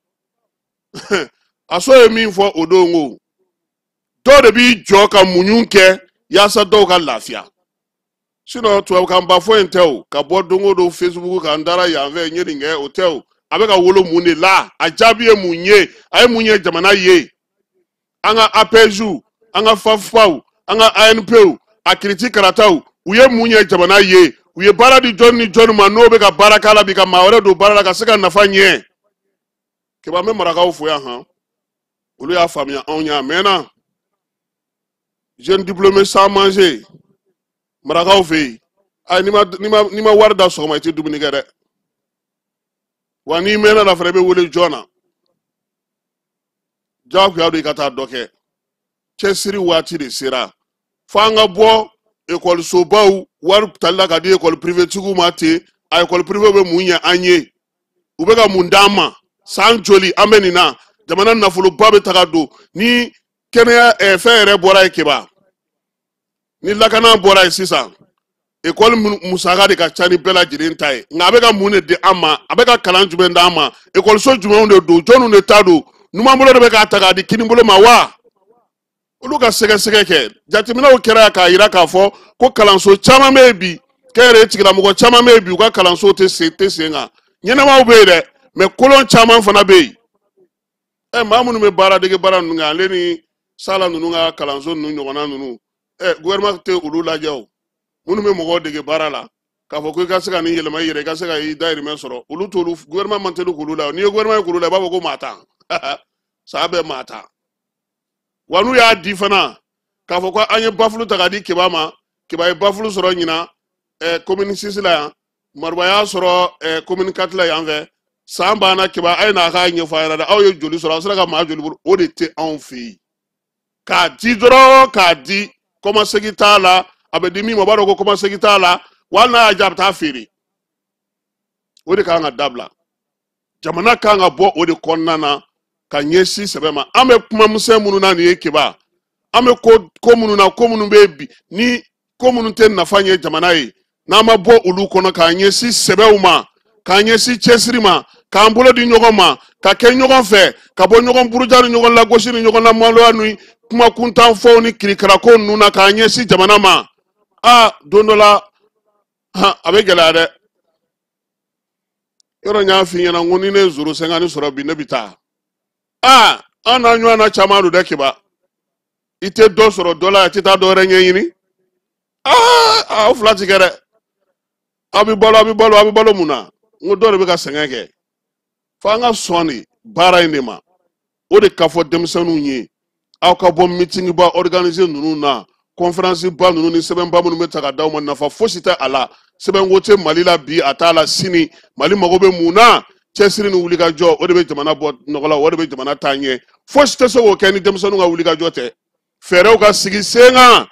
A so ye min fɔ o don ko dɔw de b'i jɔ ka muɲu kɛ yaasa dɔw ka lafiya. Sinon tubabukan ba fɔ in tɛ o, ka bɔ don o don Facebook kan, n taara yan fɛ, n ye nin kɛ, o tɛ o. A bɛ ka wolo mun de la? A jaabi ye mun ye? A ye mun ye jamana ye? An ka APJ, an ka FAFPAw, an ka ANPw, a kiriti karataw, u ye mun ye jamana ye? U ye baara di jɔni ni jɔni ma n'o bɛ ka baara k'a la bi ka maa wɛrɛ don baara la ka se ka nafa ɲɛ? Keba, an bɛ marakaw fo yan han, olu y'a faamuya anw ɲɛ a mɛnna. Jeune diplômé sans manger, marakaw fɛ yen, ayi n'i ma wari da sɔgɔma i tɛ dumuni kɛ dɛ. Wa n'i mɛnna la fana i bɛ wele joona, diyagoya don i ka taa dɔ kɛ. Cɛsiri waati de sera fo an ka bɔ ekɔlisobaw wari tali la ka di ekɔli privetigiw ma ten. A ekɔli prive bɛ mun ɲɛ an ye? U bɛ ka mun d'an ma? San joli an bɛ nin na? Jamana nafoloba bɛ taga don ni kɛnɛya fɛn yɛrɛ bɔra yen Keba, ni lakana bɔra yen sisan, ekɔli musaka de ka ca ni bɛɛ lajɛlen ta ye. Nka a bɛ ka mun de di an ma? A bɛ ka kalan jumɛn d'an ma? Ekɔliso jumɛnw de don? Jɔnniw de ta don? Numanbolo de bɛ k'a ta k'a di kinibolo ma wa? Olu ka sɛgɛsɛgɛ kɛ. Jateminɛw kɛra k'a yira k'a fɔ ko kalanso caman bɛ yen bi, kɛnyɛrɛye tigilamɔgɔ caman bɛ yen bi, u ka kalanso tɛ sen kan. Ɲɛnɛmaw bɛ yen dɛ, mɛ kolon caman fana bɛ yen. Maa minnu bɛ baaradege baara ninnu kɛ, ale ni sala ninnu ka kalanso ninnu ɲɔgɔnna ninnu, gouvernement tɛ olu lajɛ o. Minnu bɛ mɔgɔw dege baara la k'a fɔ ko i ka se ka nin yɛlɛma i yɛrɛ, i ka se ka i dayirimɛ sɔrɔ, olu t'olu, gouvernement man teli k'olu la. N'i ye gouvernement ye k'olu la, i b'a fɔ ko maa tan saa bɛɛ maa tan. Wa n'u y'a di fana k'a fɔ ko an ye bafulu ta k'a di Keba ma, Keba ye bafulu sɔrɔ ɲinan commune 6 la yan, Maruba y'a sɔrɔ commune 4 la yan fɛ, san banna Keba a ye n'a k'a ɲɛfɔ a ɲɛna dɛ, aw ye joli sɔrɔ, aw sera ka maa joli bolo, o de tɛ anw fɛ yen. K'a di dɔrɔn, k'a di, kɔmasegin t'a la, a bɛ di min ma, o b'a dɔn ko kɔmasegin t'a la, wa hali n'a y'a diya a bɛ taa feere. O de kan ka dabila. Jamana kan ka bɔ o de kɔnɔna na ka ɲɛsin sɛbɛ ma. An bɛ kuma misɛn minnu na nin ye Keba, an bɛ ko minnu na, ko minnu bɛ yen bi ni ko minnu tɛ nafa ɲɛ jamana ye, n'an ma bɔ olu kɔnɔ k'an ɲɛsin sɛbɛw ma, k'an ɲɛsin cɛsiri ma, k'an bolo di ɲɔgɔn ma, ka kɛ ɲɔgɔn fɛ, ka bɔ ɲɔgɔn buruja ni ɲɔgɔn lagosi ni ɲɔgɔn lamaloya ni kuma kuntan fɔw ni kirikarako ninnu na, k'an ɲɛsin jamana ma, aa don dɔ la a bɛ gɛlɛya dɛ. Yɔrɔ n y'a f'i ɲɛna n ko ni ne ye zoro 50 sɔrɔ bi, ne bɛ taa. Aa an n'a ɲɔgɔnna caman don dɛ Keba, i tɛ dɔ sɔrɔ dɔ la, i tɛ taa dɔ wɛrɛ ɲɛɲini. Aa aw fila ti kɛ dɛ, aw bɛ balo, aw bɛ balo, aw bɛ balo mun na? N ko dɔw de bɛ ka sɛgɛn kɛ. Fo an ka sɔn de baara in de ma. O de ka fɔ denmisɛnninw ye, aw ka bɔ meeting ba organiser ninnu na, conférence ba ninnu ni sɛbɛnba minnu bɛ ta ka d'aw ma, nafa fosi tɛ a la. Sɛbɛnko tɛ Mali la bi, a t'a la sini. Mali mago bɛ mun na? Cɛsiri ni wulikajɔ, o de bɛ jamana bɔ nɔgɔ la, o de bɛ jamana taa ɲɛ. Fosi tɛ se k'o kɛ ni denmisɛnninw ka wulikajɔ tɛ. Fɛɛrɛw ka sigi sen kan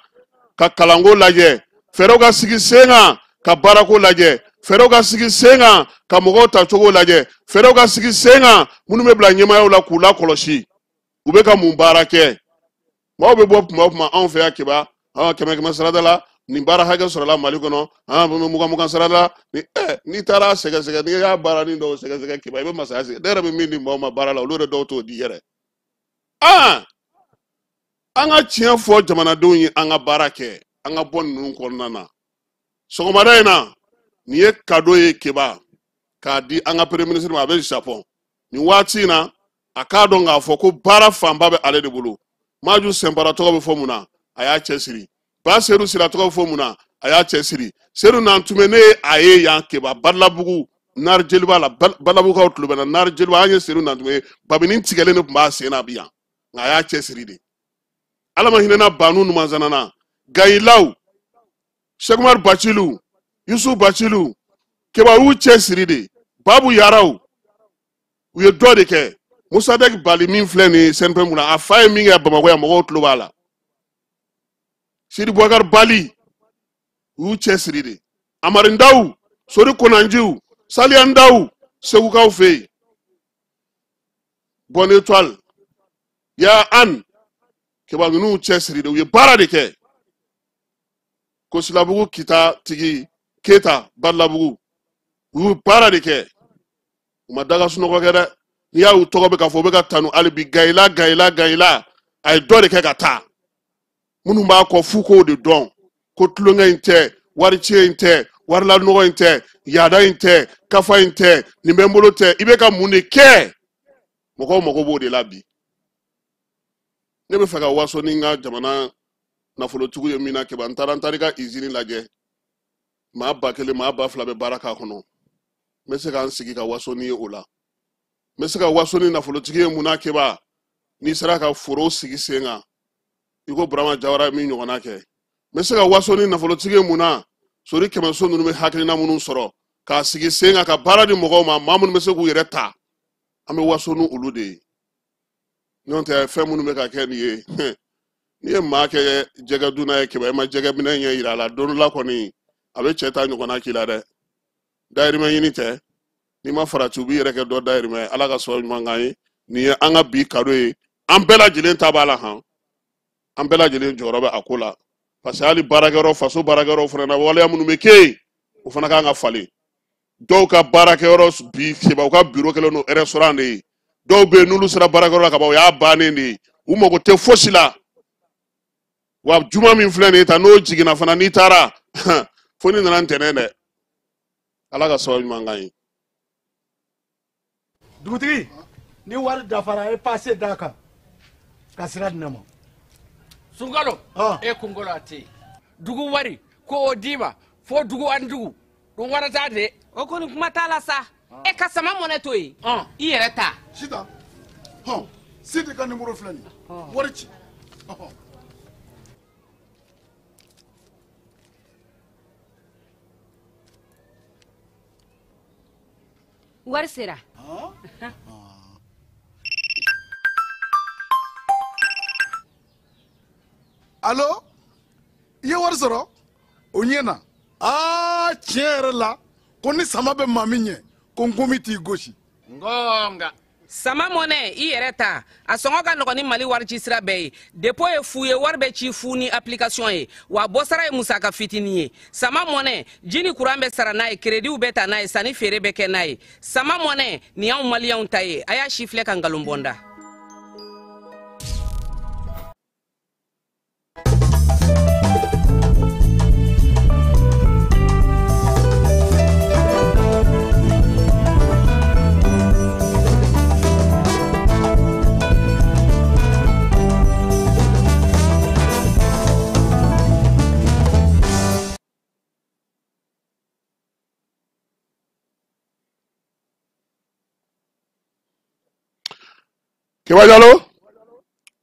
ka kalanko lajɛ, fɛɛrɛw ka sigi sen kan ka baarako lajɛ, fɛɛrɛw ka sigi sen kan ka mɔgɔw tacogo lajɛ, fɛɛrɛw ka sigi sen kan minnu bɛ bila ɲɛmaayaw la k'u lakɔlɔsi, u bɛ ka mun baara kɛ. Maaw bɛ bɔ kuma o kuma anw fɛ yan Keba, 100 sarada la nin baara hakɛ sɔrɔla Mali kɔnɔ, 20 sarada la ni n'i taara sɛgɛsɛgɛ, n'i y'a baara ni dɔw sɛgɛsɛgɛ Keba, i bɛ masaya sigi. Ne yɛrɛ bɛ min di maaw ma baara la, olu yɛrɛ dɔw t'o di yɛrɛ. An ka tiɲɛ fɔ jamanadenw ye, an ka baara kɛ, an ka bɔ ninnu kɔnɔna na. Sɔgɔmada in na, nin ye cadeau ye Keba k'a di an ka premier ministre ma, a bɛ Japon nin waati in na. A k'a dɔn k'a fɔ ko baara fanba bɛ ale de bolo. Maju Sɛnpara tɔgɔ bɛ fɔ mun na? A y'a cɛsiri. Ba Sedu Sira tɔgɔ bɛ fɔ mun na? A y'a cɛsiri. Sedu Nantume, ne ye a ye yan Keba, Badalabugu Nari Jeliba la, Badalabugukaw tulo bɛ na, Nari Jeliba, an ye Sedu Nantume ye, babini tigɛlen de tun b'a sen na bi yan, nka a y'a cɛsiri de. Ala ma hinɛna Banu Numanzana na, Gayilaw, Sekumar Bacilu, Yusu Bacilu, Keba y'u cɛsiri de. Babu Yaraw, u ye dɔ de kɛ. Musadek Bali min filɛ nin ye CNPM kunna, a fa ye min kɛ Bamakɔ yan, mɔgɔw tulo b'a la. Sidi Boubacar Bali, u y'u cɛsiri de. Amari Ndaw, Sori Konanjiw, Saliya Ndaw, Segukaw fɛ yen. Bonne Étoile, ya an, Keba ninnu cɛsiri de, u ye baara de kɛ. Kosilabugu Kita tigi Keta Badalabugu, u y'u baara de kɛ. U ma daga sunɔgɔ kɛ dɛ. N'i y'a y'u tɔgɔ bɛ ka fɔ, u bɛ ka tanu hali bi, Gayila Gayila Gayila, a ye dɔ de kɛ ka taa. Minnu b'a kɔ f'u k'o de dɔn, ko tulonkɛ in tɛ, waritiɲɛ in tɛ, warilanɔgɔ in tɛ, yaada in tɛ, kafa in tɛ, nin bɛ n bolo tɛ, i bɛ ka mun de kɛ? Mɔgɔw mago b'o de la bi. Ne bɛ fɛ ka waso ni n ka jamana nafolotigiw ye min na Keba, n taara n taara i ka izini lajɛ, maa 1000, maa 2000 bɛ baara k'a kɔnɔ. N bɛ se ka n sigi ka waso ni ye o la. N bɛ se ka waso ni nafolotigi ye mun na Keba? N'i sera ka foro sigi sen kan, i ko Burama Jawara min ɲɔgɔnna kɛ. N bɛ se ka waso ni nafolotigi ye mun na? Sori Kɛmɛso ninnu bɛ hakilina minnu sɔrɔ k'a sigi sen kan ka baara di mɔgɔw ma, maa minnu bɛ se k'u yɛrɛ ta, an bɛ waso ni olu de ye. N'o tɛ fɛn minnu bɛ ka kɛ nin ye, N'i ye maa kɛ jɛgɛ dunna ye Keba, i ma jɛgɛ minɛ ɲɛ yira a la, don dɔ la kɔni a bɛ cɛ ta ɲɔgɔnna k'i la dɛ. Dayirimɛ ɲini tɛ, n'i ma farati u b'i yɛrɛ kɛ dɔ dayirimɛ ye. Ala ka sababu ɲuman k'an ye. Nin ye an ka bi kado ye, an bɛɛ lajɛlen ta b'a la han, an bɛɛ lajɛlen jɔyɔrɔ bɛ a ko la, parce que hali baarakɛyɔrɔ, faso baarakɛyɔrɔ fana na, waleya minnu bɛ kɛ yen, o fana kan ka falen. Dɔw ka baarakɛyɔrɔ bi Keba, u ka biro kɛlen don restaurant de ye. Dɔw bɛ yen, n'olu sera baarakɛyɔrɔ la ka ban, o y'a bannen de ye, u mago tɛ fosi la. Wa juma min filɛ nin ye tan, n'o jiginna fana, n'i taara fo n'i nana ntɛnɛn dɛ. Ala ka sababu ɲuman k'an ye. Dugutigi, ni wari dafara, a ye paase d'a kan ka sira di ne ma. Sunkalo, e kunkolo a tɛ yen. Dugu wari ko o d'i ma fo dugu ani dugu dun wara t'a de. O kɔni kuma t'a la sa. E ka sama mɔnɛ to yen, i yɛrɛ ta. Sitan, hɔn, Sidi ka nimoro filɛ nin ye, wari ci. Wari sera. Alo, i ye wari sɔrɔ? O ɲɛna. Aa, tiɲɛ yɛrɛ la, ko ni sama bɛ maa min ɲɛ, ko nkomi t'i gosi. Ngonga. Sama mɔnɛ, i yɛrɛ ta. A sɔngɔ ka nɔgɔn ni Mali wari ci sira bɛɛ ye. Dépôt ye fu ye, wari bɛ ci fu ni application ye. Wa bɔsara ye musaka fitinin ye. Sama mɔnɛ, ji ni courant bɛ sara n'a ye, crédit bɛ ta n'a ye, sanni feere bɛ kɛ n'a ye. Sama mɔnɛ, nin y'anw maliyɛnw ta ye. A y'a si filɛ ka nkalon bɔ n da. Keba Jalo,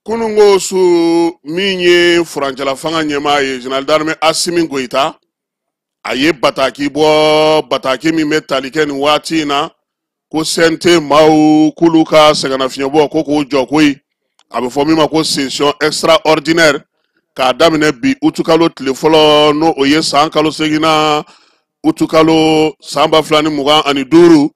kunungo su min ye furancɛla fanga ɲɛmaa ye, général d'armée Assimi Goïta, a ye bataki bɔ, bataki min bɛ tali kɛ nin waati in na, ko CNT maaw k'olu ka sɛgɛnnafiɲɛbɔ ko k'o jɔ koyi. A bɛ fɔ min ma ko session extraordinaire, k'a daminɛ bi utukalo tile fɔlɔ, n'o o ye san kalo seginna utukalo san 2025,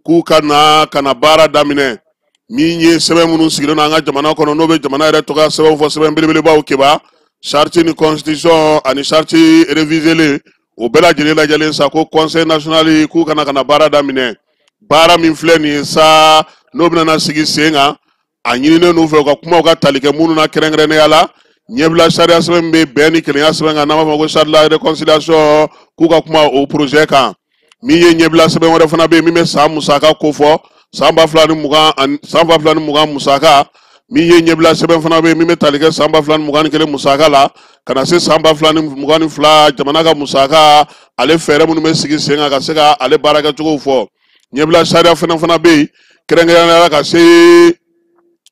k'u ka na ka na baara daminɛ. Min ye sɛbɛn minnu sigilen don an ka jamana kɔnɔ, n'o bɛ jamana yɛrɛ tɔgɔya sɛbɛnw fɔ, sɛbɛn belebelebaw Keba, charte ni constitution ani charte révisée, o bɛɛ lajɛlen lajɛlen sa, ko conseil national k'u kana ka na baara daminɛ. Baara min filɛ nin ye sa, n'o bɛna na sigi sen kan, a ɲininen n'u fɛ u ka kumaw ka tali kɛ minnu na kɛrɛnkɛrɛnnenya la, ɲɛbila sariya sɛbɛn min bɛ bɛn ni kelenya sɛbɛn kan, n'an b'a fɔ ma ko charte de la réconciliation, k'u ka kuma o projet kan. Min ye ɲɛbila sɛbɛn wɛrɛ fana bɛ yen min bɛ san musaka kofɔ, san 2020 ani san 2020 musaka. Min ye ɲɛbila sɛbɛn fana bɛ yen min bɛ tali kɛ san 2021 musaka la, ka na se san 2022 jamana ka musaka, ale fɛɛrɛ minnu bɛ sigi sen kan ka se ka ale baarakɛcogow fɔ. Ɲɛbila sariya fana bɛ yen kɛrɛnkɛrɛnnenya la ka se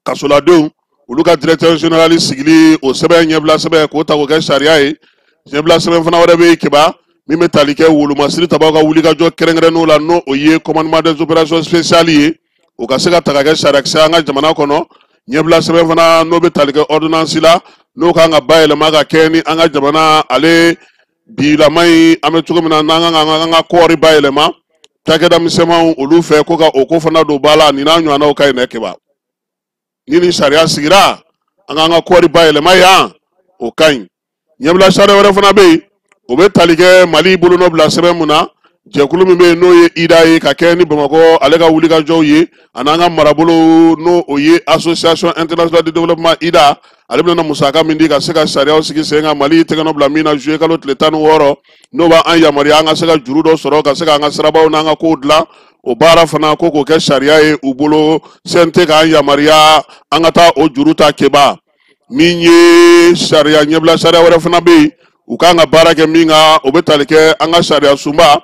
kasoladenw olu ka directeur général sigili, o sɛbɛn ɲɛbila sɛbɛn k'o ta k'o kɛ sariya ye. Ɲɛbila sɛbɛn fana wɛrɛ bɛ yen Keba, min bɛ tali kɛ wolomasiri tabaw ka wulikajɔ kɛrɛnkɛrɛnnenw la, n'o o ye commandement des opérations spéciales ye, o ka se ka ta ka kɛ sariyakisɛ an ka jamana kɔnɔ. Ɲɛbila sɛbɛn fana n'o bɛ tali kɛ ordonnance la, n'o kan ka bayɛlɛma ka kɛ ni an ka jamana ale bilama ye, an bɛ cogo min na n'an kan ka an ka kɔɔri bayɛlɛma cakɛda misɛnmanw olu fɛ, ko ka o ko fana don ba la. Nin n'a ɲɔgɔnnaw ka ɲi dɛ Keba. Ni nin sariya sigira, an k'an ka kɔɔri bayɛlɛma yan, o ka ɲi. Ɲɛbila sariya wɛrɛ fana bɛ yen, o bɛ tali kɛ Mali bolonɔ bila sɛbɛn mun na, jɛkulu min bɛ yen n'o ye IDA ye, ka kɛ ni Bamakɔ ale ka wulikajɔw ye, ani an ka marabolo n'o o ye association internationale de développement IDA, ale bɛna musaka min di ka se ka sariyaw sigi sen kan Mali tɛgɛnɔ bila min na juillet kalo tile 16, n'o b'an yamaruya an ka se ka juru dɔ sɔrɔ ka se k'an ka sirabaw n'an ka kow dilan. O baara fana ko k'o kɛ sariya ye u bolo, CNT k'an yamaruya an ka taa o juru ta Keba. Min ye sariya ɲɛbila sariya wɛrɛ fana bɛ yen, u kan ka baara kɛ min kan, o bɛ tali kɛ an ka sariya sunba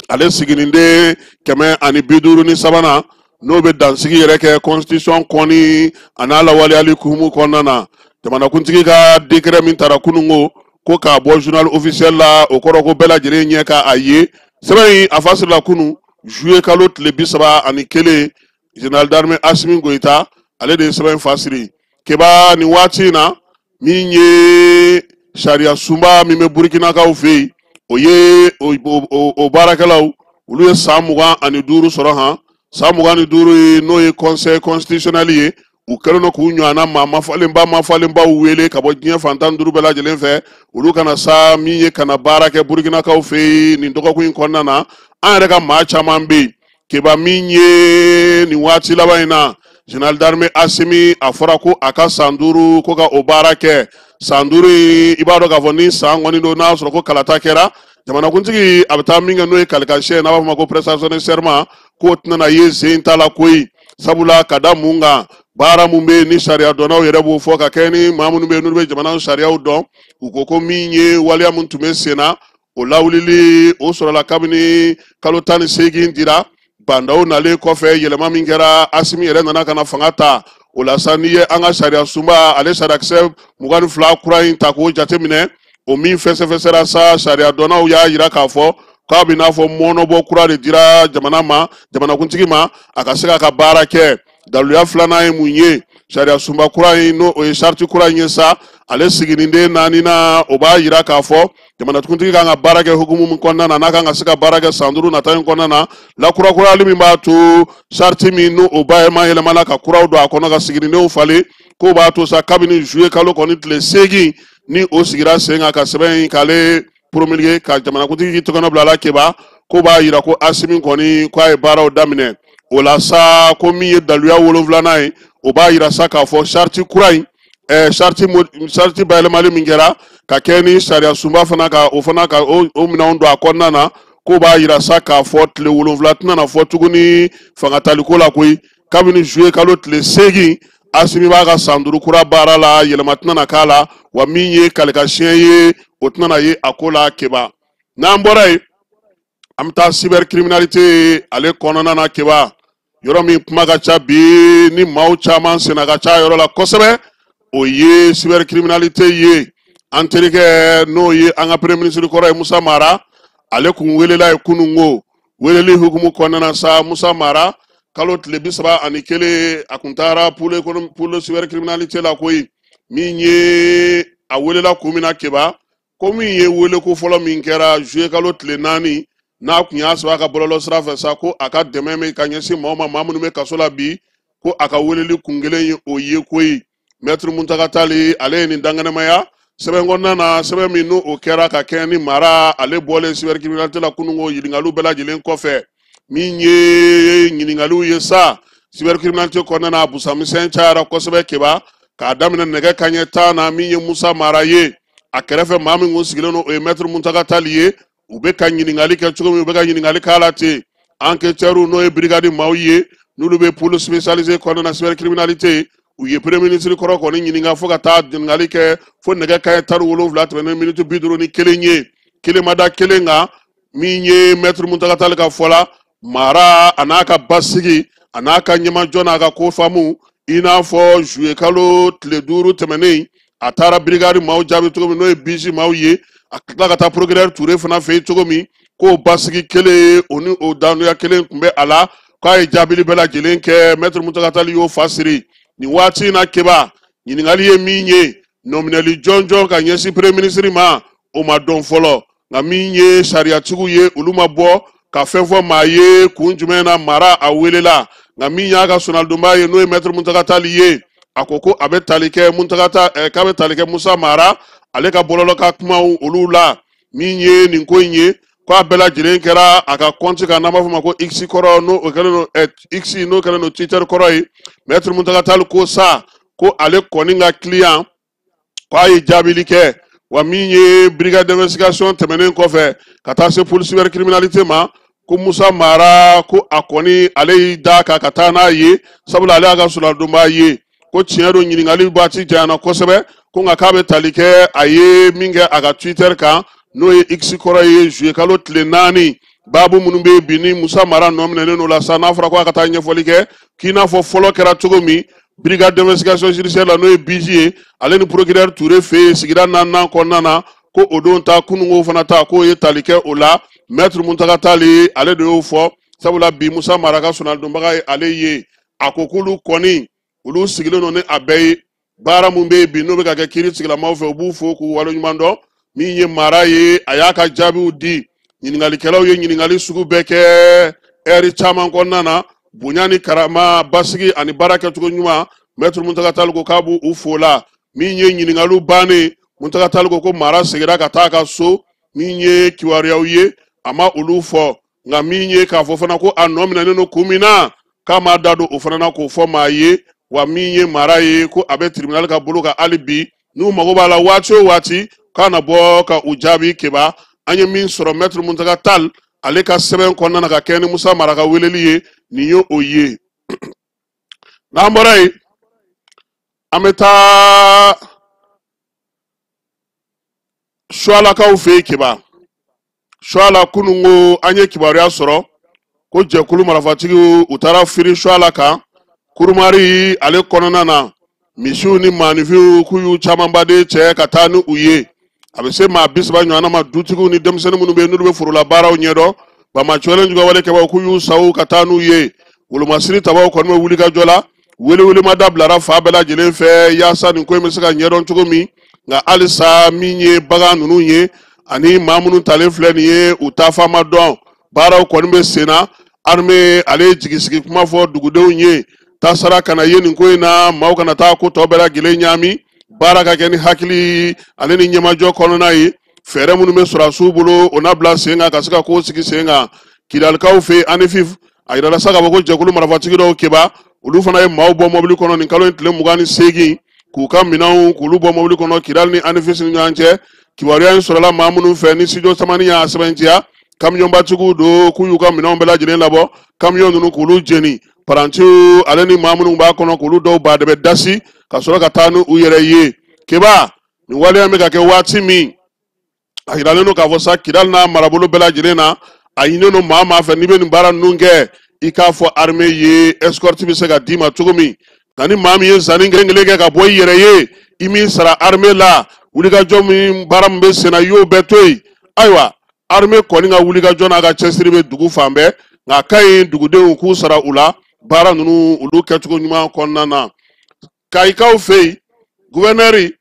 ale siginiden 153nan, n'o bɛ dansigi yɛrɛ kɛ constitution kɔni a n'a lawaleyali hukumu kɔnɔna na. Jamanakuntigi ka décret min tara kununko ko k'a bɔ journal officiel la, o kɔrɔ ko bɛɛ lajɛlen ɲɛ ka a ye. Sɛbɛn in a fasirila kunu juillet kalo tile 31, général d'armée Assimi Goïta ale de ye sɛbɛn fasiri. Keba, nin waati in na, Min ye sariya sunba min bɛ Burukinakaw fɛ yen, o ye o baarakɛlaw, olu ye san 25 sɔrɔ han. San 25 ye, n'o ye conseil constitutionnel ye. U kɛlen don k'u ɲɔgɔnna maa mafalenbaw wele ka bɔ diɲɛ fan 15 bɛɛ lajɛlen fɛ, olu kana sa min ye ka na baara kɛ Burukinakaw fɛ yen nin dɔgɔkun in kɔnɔna na. An yɛrɛ ka maa caman bɛ yen Keba. Min ye nin waati laban in na, général d'armée Assimi, a fɔra ko a ka san 5 ko ka o baara kɛ. San 5 in, i b'a dɔn k'a fɔ ni san kɔni don, n'a sɔrɔ ko kalata kɛra, jamanakuntigi a bɛ taa min kɛ, n'o ye kalikan n'a b'a fɔ ma ko prestation de serment, k'o tɛna ye sen ta la koyi. Sabula ka da mun kan, baara mun bɛ yen ni sariya dɔnnaw yɛrɛ b'o fɔ ka kɛ ni maa minnu bɛ yen n'olu bɛ jamana sariyaw dɔn, u ko ko min ye waleya min tun bɛ sen na, o lawulili o sɔrɔla kabini kalo 18 dira bandaw nalen kɔfɛ. Yɛlɛma min kɛra, Assimi yɛrɛ nana ka na fanga ta o la sa. N'i ye an ka sariya sunba ale sariyakisɛ 22 kura in ta k'o jateminɛ, o min fɛsɛfɛsɛra sa, sariya dɔnnaw y'a jira k'a fɔ k'a bɛ n'a fɔ mɔnɔbɔ kura de dira jamana ma, jamanakuntigi ma, a ka se k'a ka baara kɛ. Daluya filanan ye mun ye? Sariya sunba kura in, n'o o ye sariti kura in ye sa, ale siginiden naaninan, o b'a jira k'a fɔ jamanakuntigi kan ka baara kɛ hukumu min kɔnɔna na, n'a kan ka se ka baara kɛ san 5 nata in kɔnɔna na, lakurakurayali min b'a to sariti min n'o o bayɛlɛma yɛlɛmana ka kuraw don a kɔnɔ ka siginidenw falen, k'o b'a to sa kabini juillet kalo kɔni tile 8 ni o sigira sen kan ka sɛbɛn in k'ale promulguer ka jamanakuntigi tɔgɔ bila a la Keba, k'o b'a jira ko Assimi kɔni k'a ye baaraw daminɛ. O la sa, ko min ye daluya 7nan ye, o b'a jira sa k'a fɔ sariti kura in, sariti bayɛlɛmali min kɛra ka kɛ ni sariya sunba fana ka o fana ka o minɛnw don a kɔnɔna na, k'o b'a jira sa k'a fɔ tile 7 tɛna na fɔ tuguni fangataliko la koyi. Kabini juillet kalo tile 8, Assimi b'a ka san 5 kura baara la, yɛlɛma tɛna na k'a la, wa min ye kalikasiyɛn ye, o tɛna na ye a ko la Keba. N'an bɔra yen, an bɛ taa cybercriminalité ale kɔnɔna na Keba, yɔrɔ min kuma ka ca bi ni maaw caman senna ka ca yɔrɔ la kosɛbɛ, o ye cybercriminalité ye. An terikɛ, n'o ye an ka premier ministre kɔrɔ ye, Musa Mara, ale kun welela ye kununko. Weleli hukumu kɔnɔna na sa, Musa Mara kalo tile 31, a kun taara pôle cybercriminalité la koyi. Min ye a welela kun min na Keba, ko min ye weleko fɔlɔ min kɛra juillet kalo tile 4, n'a kun y'a sɔrɔ a ka bɔlɔlɔ sira fɛ sa, ko a ka dɛmɛ bɛ ka ɲɛsin maaw ma, maa minnu bɛ kaso la bi, ko a ka weleli kun kelen ye o ye koyi. Maître Mountaga Tall, ale ye nin dankɛnɛmaya sɛbɛn kɔnɔna na, sɛbɛn min n'o o kɛra ka kɛɲɛ ni Mara ale bɔlen cybercriminalité la kununko ɲininkaliw bɛɛ lajɛlen kɔfɛ. Min ye ɲininkaliw ye sa cybercriminalité kɔnɔna na, busamisɛn cayara kosɛbɛ Keba, k'a daminɛ nɛgɛ kanɲɛ 10 na. Min ye Musa Mara ye, a kɛrɛfɛ maa min kun sigilen don, o ye Maître Mountaga Tall ye. U bɛ ka ɲininkali kɛ cogo min, u bɛ ka ɲininkali k'a la ten. Enquêteurs, n'o ye brigade maaw ye, n'olu bɛ pôle spécialisé kɔnɔna na cybercriminalité, u ye premier ministre kɔrɔ kɔni ɲininka fo ka taa ɲininkali kɛ fo nɛgɛ kanɲɛ 17 tɛmɛnen miniti 51 ye. Kelen ma da kelen kan. Min ye Maître Mountaga Tall ka fɔ la, Mara a n'a ka basigi, a n'a ka ɲɛmajɔ, n'a ka ko faamu, i n'a fɔ juillet kalo tile 5 tɛmɛnen, a taara brigade maaw jaabi cogo min, n'o ye BIJ maaw ye, a tila ka taa procureur Touré fana fɛ yen cogo min, k'o basigi kelen o ni o danuya kelen tun bɛ a la, k'a ye jaabili bɛɛ lajɛlen kɛ. Maître Mountaga Tall y'o fa siri nin waati in na Keba. Ɲininkali ye min ye, nɔminɛli jɔnjɔn ka ɲɛsin premier ministre ma, o ma dɔn fɔlɔ. Nka min ye sariyatigiw ye, olu ma bɔ ka fɛn fɔ maa ye kun jumɛn na Mara a welela. Nka min y'a ka sonalidonba ye, n'o ye Maître Mountaga Tall ye, a ko ko a bɛ tali kɛ Mountaga ta k'a bɛ tali kɛ Musa Mara ale ka bɔlɔlɔ ka kumaw olu la. Min ye nin ko in ye, k'a bɛɛ lajɛlen kɛra a ka compte kan, n'an b'a fɔ o ma ko X kɔrɔ, n'o o kɛlen don X, n'o kɛlen don Twitter kɔrɔ ye. Maître Mountaga Tall ko sa ko ale kɔni ka client k'a ye jaabili kɛ, wa min ye brigade d'investigation tɛmɛnen kɔfɛ ka taa se pôle cybercriminalité ma, ko Musa Mara ko a kɔni ale y'i da kan ka taa n'a ye, sabula ale y'a ka soladonba ye, ko tiɲɛ don ɲininkali waati janyana kosɛbɛ, ko nka k'a bɛ tali kɛ a ye min kɛ a ka Twitter kan, n'o ye X kɔrɔ ye, juillet kalo tile 4. Baabu minnu bɛ bi ni Musa Mara nɔ minɛnen don la sa, n'a fɔra ko a ka taa ɲɛfɔli kɛ, k'i n'a fɔ fɔlɔ kɛra cogo min brigade d'investigation judiciaire la, n'o ye BIJ ye, ale ni procureur Touré fɛ yen sigida 4nan kɔnɔna na, ko o don ta kununko fana ta k'o ye tali kɛ o la. Maître Mountaga Tall ale de y'o fɔ, sabula bi Musa Mara ka sonalidonbaga ye ale ye. A ko k'olu kɔni olu sigilen don ni a bɛɛ ye. Baara mun bɛ yen bi n'o bɛ ka kɛ kiiri tigilamaw fɛ, u b'u fo k'u waleɲuman dɔn. Min ye Mara ye, a y'a ka jaabiw di. Ɲininkalikɛlaw ye ɲininkali sugu bɛɛ kɛ ɛri caman kɔnɔna na, bonya ni karama, basigi ani baara kɛcogo ɲuman. Maître Muntaga Tall ko k'a b'u u fo la. Min ye ɲininkaliw bannen, Muntaga Tall ko Mara seginna ka taa a ka so. Min ye kibaruyaw ye, a ma olu fɔ. Nka min ye k'a fɔ fana ko a nɔ minɛnen don kun min na, k'a m'a da don o fana na k'o fɔ maa ye. Wa min ye Mara ye, ko a bɛ tribunal ka bolo kan hali bi, n'u mago b'a la waati o waati, k'a na bɔ ka u jaabi. Keba, an ye min sɔrɔ Maître Muntaga Tall ale ka sɛbɛn kɔnɔna na ka kɛ ni Musa Mara ka weleli ye, nin ye o ye. N'an bɔra yen, an bɛ taa Sualakaw fɛ yen. Keba, Suala, kununko an ye kibaruya sɔrɔ ko jɛkulu marafatigiw u taara firi Suala kan Kurumari ale kɔnɔna na. Misiw ni maaninfinw k'u y'u camanba de cɛ ka taa ni u ye. A bɛ se maa 30 ɲɔgɔnna ma, dutigiw ni denmisɛnnin minnu bɛ yen n'olu bɛ forola baaraw ɲɛdɔn. Banbaanciwale juguwale kɛbaaw k'u y'u sago ka taa n'u ye. Wolomasiri tabaw kɔni bɛ wuli ka jɔ la. Welewelema bilara fa bɛɛ lajɛlen fɛ yaasa nin ko in bɛ se ka ɲɛdɔn cogo min. Nka halisa min ye bagan ninnu ye ani maa minnu talen filɛ nin ye, u taafa ma dɔn. Baaraw kɔni bɛ sen na. Armée ale ye jigisigi kuma fɔ dugudenw ye, tasara kana ye nin ko in na, maaw kana taa ko tɔ bɛɛ lajɛlen ɲaami, baara ka kɛ ni hakili ale ni ɲɛmajɔ kɔnɔna ye. Fɛɛrɛ minnu bɛ sɔrɔdasiw bolo, o na bila sen kan ka se ka kow sigi sen kan. Kidalikaw fɛ yen, Anefif, a yirala sa k'a fɔ ko jɛkulu marifatigi dɔw, Keba, olu fana ye maaw bɔ mɔbili kɔnɔ nin kalo in tile 28, k'u ka minɛnw k'olu bɔ mɔbili kɔnɔ Kidali ni Anefis ni ɲɔgɔn cɛ. Kibaruya in sɔrɔla maa minnu fɛ ni studio Tamani y'a sɛbɛntiya, kamiyɔnbatigiw don, k'u y'u ka minɛnw bɛɛ lajɛlen labɔ, kamiyɔn ninnu k'olu jeni, parantiw ale ni maa minnu b'a kɔnɔ k'olu dɔw baadɛbɛ dasi ka sɔrɔ ka taa ni u yɛrɛ ye. Keba, nin waleya bɛ ka kɛ waati min, a yiralen don k'a fɔ sa Kidali n'a marabolo bɛɛ lajɛlen na, a ɲininen don maa maa fɛ, n'i bɛ nin baara ninnu kɛ, i k'a fɔ armée ye, escorte bɛ se ka d'i ma cogo min. Nka ni maa min ye zanni kelen kelen kɛ ka bɔ i yɛrɛ ye, i m'i sara armée la, wulikajɔ min baara min bɛ sen na, i y'o bɛɛ to yen. Ayiwa, armée kɔni ka wulikajɔ n'a ka cɛsiri bɛ dugu fan bɛɛ, nka a ka ɲi dugudenw k'u sara u la baara ninnu olu kɛcogo ɲuman kɔnɔna na. Kayikaw fɛ yen, guvɛnɛri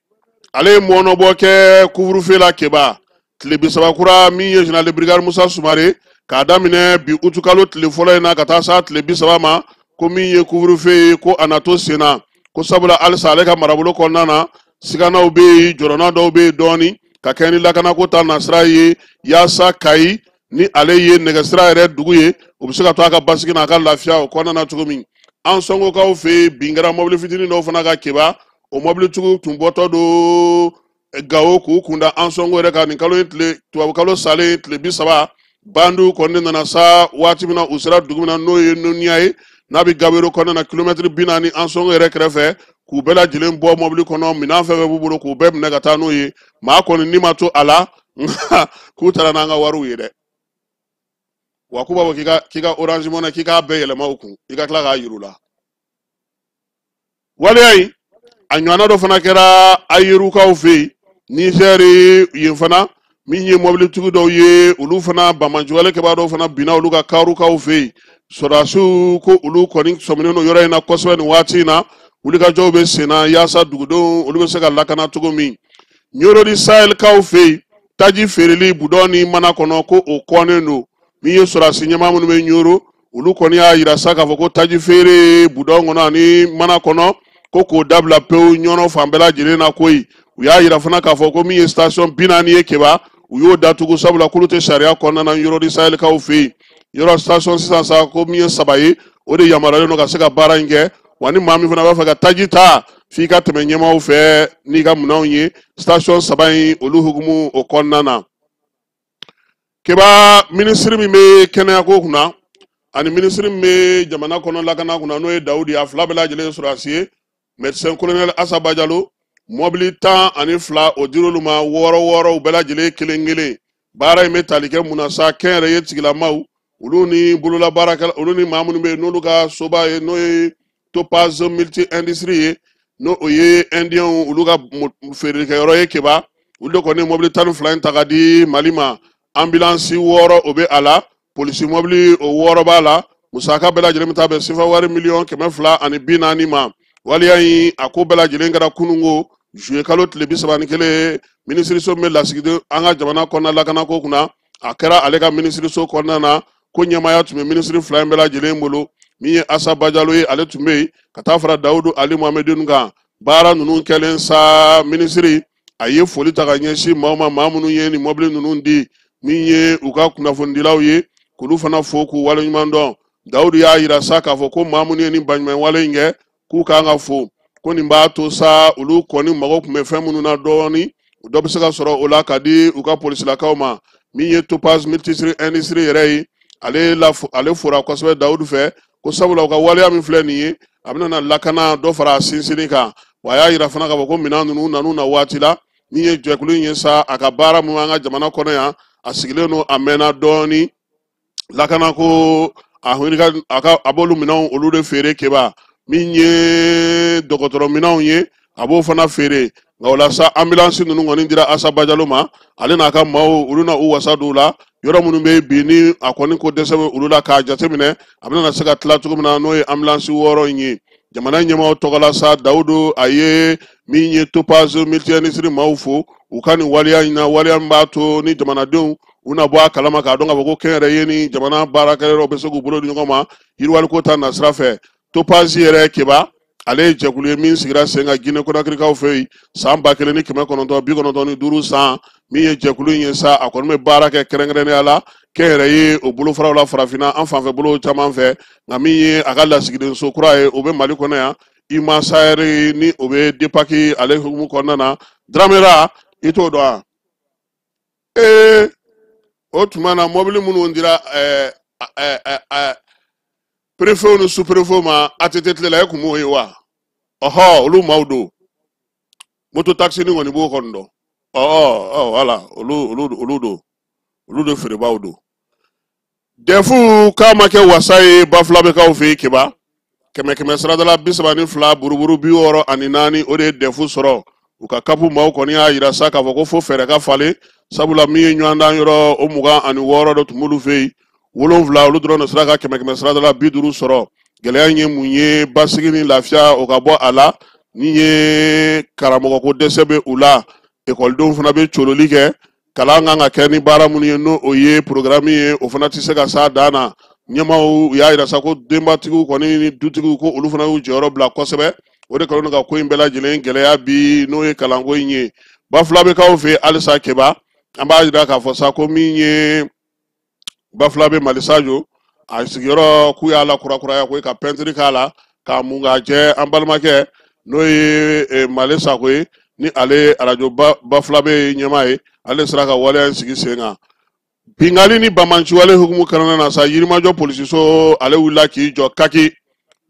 ale ye mɔnɔbɔ kɛ couvre-feu la. Keba, tile 30 kura min ye général de brigade Musa Sumare, k'a daminɛ bi utukalo tile fɔlɔ in na ka taa s'a tile 30 ma, ko min ye couvre-feu ye, ko a na to sen na, ko sabula halisa ale ka marabolo kɔnɔna na, siganaw bɛ yen, jɔrɔna dɔw bɛ yen dɔɔni, ka kɛ ni lakanako ta nasira ye, yaasa Kayi ni ale ye nɛgɛsira yɛrɛ dugu ye, o bɛ se ka to a ka basigi n'a ka lafiya o kɔnɔna na cogo min. An sɔngokaw fɛ yen, bin kɛra mɔbili fitinin dɔw fana ka. Keba, o mɔbilitigiw tun bɔtɔ don Gawo k'u kunda an sɔngo yɛrɛ kan nin kalo in tile, tubabukalo salen tile 30. Bandiw kɔni nana sa waati min na, u sera dugu min na n'o ye Noniya ye, n'a bɛ Gabero kɔnɔna na, kilomɛtiri 40 an sɔngo yɛrɛ kɛrɛfɛ, k'u bɛɛ lajɛlen bɔ mɔbili kɔnɔ, minɛn fɛn fɛn b'u bolo k'u bɛɛ minɛ ka taa n'o ye. Maa kɔni ni ma to a la, nka k'u taara n'an ka wariw ye dɛ. Wa k'u b'a fɔ k'i ka Orange Money k'i k'a bɛɛ yɛlɛma u kun, i ka tila k'a yir'u la. Waleya in a ɲɔgɔnna dɔ fana kɛra Ayerukaw fɛ yen, Nizɛri yen fana, min ye mɔbilitigi dɔw ye, olu fana banbaanciwale kɛbaa dɔw fana binna olu ka karukaw fɛ yen. Sɔrɔdasiw ko olu kɔni sɔminen don yɔrɔ in na kosɛbɛ nin waati in na. Wulikajɔw bɛ sen na yaasa dugudenw olu bɛ se ka lakana cogo min. Ɲoro di Sahelkaw fɛ yen, taji feereli budɔn ni mana kɔnɔ, ko o kɔnnen don. Min ye sɔrɔdasi ɲɛmaa minnu bɛ Ɲoro, olu kɔni y'a yira sa k'a fɔ ko taji feere budɔn kɔnɔ ani mana kɔnɔ, ko k'o dabila pewu Ɲɔnɔ fan bɛɛ lajɛlen na koyi. U y'a yira fana k'a fɔ ko min ye station 40 ye, Keba, u y'o datugu, sabula k'olu tɛ sariya kɔnɔna na Ɲoro di Sahelkaw fɛ yen. Yɔrɔ station sisan sa, ko min ye 3 ye, o de yamaruyalen don ka se ka baara in kɛ. Wa ni maa min fana b'a fɛ ka taji ta, f'i ka tɛmɛ ɲɛmaaw fɛ n'i ka minɛnw ye station 3 in olu hukumu o kɔnɔna na. Keba, minisiri min bɛ kɛnɛyako kunna ani minisiri min bɛ jamana kɔnɔ lakana kunna, n'o ye Dawudi, a fila bɛɛ lajɛlen ye sɔrɔdasi ye, médecin colonel Asa Bajalo, mɔbili 12 o dir'olu ma, wɔɔrɔ wɔɔrɔ u bɛɛ lajɛlen kelen kelen. Baara in bɛ tali kɛ mun na sa? Kɛnyɛrɛye tigilamaw olu ni bololabaarakɛla olu ni maa minnu bɛ yen n'olu ka soba ye, n'o ye Topaz Multi Industrie ye, n'o o ye indien olu ka feerelikɛyɔrɔ ye. Keba, olu de kɔni ye mɔbili 12 in ta ka di Mali ma. Ambulance 6 o bɛ a la, polisi mɔbili o 6 b'a la. Musaka bɛɛ lajɛlen bɛ taa bɛn sefa wari miliyɔn 240 ma. Waleya in a ko bɛɛ lajɛlen kɛra kunungo juillet kalo tile 31 minisiriso min bɛ lasigiden an ka jamana kɔnɔna lakanako kunna, a kɛra ale ka minisiriso kɔnɔna na. Ko ɲɛmaaya tun bɛ minisiri fila in bɛɛ lajɛlen bolo, min ye Asa Bajalo ye, ale tun bɛ yen ka taa fara Dawudu Ali Mohamedine kan. Baara ninnu kɛlen sa, minisiri a ye foli ta ka ɲɛsin maaw ma, maa minnu ye nin mɔbili ninnu di, min ye u ka kunnafonidilaw ye, k'olu fana fo k'u waleɲuman dɔn. Dawudu y'a yira sa k'a fɔ ko maa minnu ye nin baɲuman wale in kɛ, k'u kan ka fo, ko nin b'a to sa olu kɔni mago tun bɛ fɛn minnu na dɔɔni, dɔ bɛ se ka sɔrɔ o la ka di u ka polisilakaw ma. Min ye Topaz Multisiri Industrie yɛrɛ ye, ale fora kosɛbɛ Dawudu fɛ, ko sabula u ka waleya min filɛ nin ye, a bɛna na lakana dɔ fara a sinsinni kan. Wa a y'a yira fana k'a fɔ ko minɛn ninnu nan'u na waati la, min ye jɛkulu in ye sa, a ka baara mun an ka jamana kɔnɔ yan, a sigilen don a mɛnna dɔɔni. Lakana ko a ka a b'olu minɛnw olu de feere Keba, min ye dɔgɔtɔrɔ minɛnw ye, a b'o fana feere. Nka o la sa, ambulance ninnu kɔni dira Asa Bajalo ma, ale n'a ka maaw olu na u wasa don u la. Yɔrɔ minnu bɛ bi ni a kɔni ko dɛsɛ bɛ olu la, k'a jateminɛ a bɛna se ka tila cogo min na, n'o ye ambulance 6 in ye. Jamana ɲɛmaaw tɔgɔ la sa, Dawudu a ye min ye Topaz Multi-Industrie maaw fo u ka nin waleya in na, waleya min b'a to ni jamanadenw u na bɔ a kalama k'a dɔn k'a fɔ ko kɛnyɛrɛye ni jamana baarakɛyɔrɔ bɛ se k'u bolo di ɲɔgɔn ma yiriwaliko ta nasira fɛ. Topaz yɛrɛ Keba, ale ye jɛkulu ye min sigira sen kan Guinée Conakrykaw fɛ yen san 1995 san. Min ye jɛkulu in ye sa, a kɔni bɛ baara kɛ kɛrɛnkɛrɛnnenya la kɛnyɛrɛye o bolofaraw la farafinna an fanfɛ bolo caman fɛ. Nka min ye a ka lasigidenso kura ye, o bɛ Mali kɔnɔ yan, Ima Sayɛri, ni o bɛ Depaki ale hukumu kɔnɔna na. Dramera, i t'o dɔn wa? O tuma na mɔbili minnu dira préfet ni sous-préfet ma ATT tile la, e kun m'o ye wa? Ɔhɔ, olu maaw don. Moto taxi ni kɔni b'o kɔni dɔn. Ɔ wala, olu don, olu de feerebaaw don. Dɛfu k'a ma kɛ wasa ye Bafulabɛkaw fɛ yen Keba, 100 saradala 32 buruburu 64, o de ye dɛfu sɔrɔ. U ka kapu maaw kɔni y'a yira sa k'a fɔ ko fo fɛɛrɛ ka falen, sabula min ye ɲɔgɔndan yɔrɔ o 26 de tun b'olu fɛ yen, 7 olu dɔrɔn de sera ka 100 saradala 50 sɔrɔ. Gɛlɛya in ye mun ye? Basigi ni lafiya o ka bɔ a la. Ni ye karamɔgɔ ko dɛsɛ bɛ u la, ekɔlidenw fana bɛ cololi kɛ, kalan kan ka kɛ ni baara minnu ye, n'o o ye programme ye, o fana tɛ se ka s'a dan na. Ɲɛmaaw u y'a yira sa ko denbatigiw kɔni ni dutigiw ko olu fana y'u jɔyɔrɔ bila kosɛbɛ. O de kɛlen don ka ko in bɛɛ lajɛlen gɛlɛya bi, n'o ye kalanko in ye. Bafulabɛkaw fɛ halisa Keba, an b'a yira k'a fɔ sa ko min ye Bafulabɛ Mali Sajo, a sigiyɔrɔ k'u y'a lakurakuraya ko ka pɛntiri k'a la k'a mun k'a jɛ. An balimakɛ n'o ye Mali Sako ye, ni ale arajo Bafulabɛ ɲɛmaa ye, ale sera ka waleya in sigi sen kan. Bingali ni bamanciwale hukumu kɔnɔna na sa, Yirimajɔ polisiso ale wulila k'i jɔ kaki.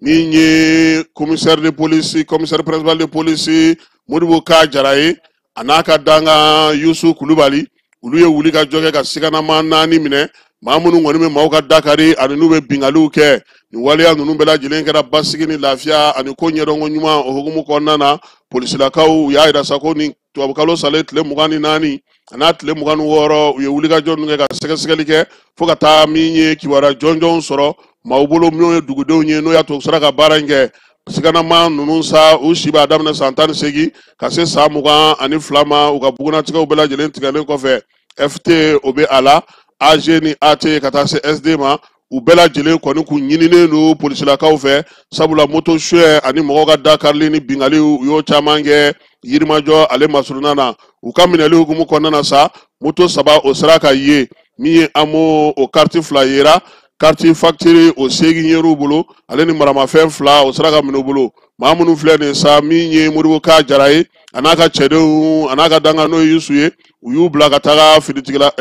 Min ye commissaire de police, commissaire principal de police Modibo Ka Jara ye, a n'a ka dankan Yusu Kulubali, olu ye wuli ka jɔ kɛ ka siganama 4 minɛ, maa minnu kɔni bɛ maaw ka dakari ani n'u bɛ bingaliw kɛ. Nin waleya ninnu bɛɛ lajɛlen kɛra basigi ni lafiya ani ko ɲɛdɔnko ɲuman o hukumu kɔnɔna na. Polisilakaw u y'a yira sa ko nin tubabukalo salen tile 24 a n'a tile 26, u ye wulikajɔ ninnu kɛ ka sɛgɛsɛgɛli kɛ fo ka taa min ye kibaruya jɔnjɔnw sɔrɔ maaw bolo minnu ye dugudenw ye, n'o y'a to u sera ka baara in kɛ. Siganama ninnu sa, u si b'a daminɛ san 18 ka se san 22 ma. U ka bugunnatigɛw bɛɛ lajɛlen tigɛlen kɔfɛ, FT o bɛ a la, AG ni AT ka taa se SD ma, u bɛɛ lajɛlen kɔni kun ɲininen don polisilakaw fɛ, sabula moto suɲɛ ani mɔgɔw ka dakarili ni bingaliw u y'o caman kɛ Yirimajɔ ale masurunna na. U ka minɛli hukumu kɔnɔna na sa, moto 3 o sera ka ye, min ye AMO o kariti 2 yera, kariti facture o 8 yer'u bolo, ale ni maramafɛn 2 o sera ka minɛ u bolo. Maa minnu filɛ nin sa, min ye Modibo Ka Jara ye, a n'a ka cɛdenw a n'a ka dankan n'o ye Yusu ye, u y'u bila ka taga finitigila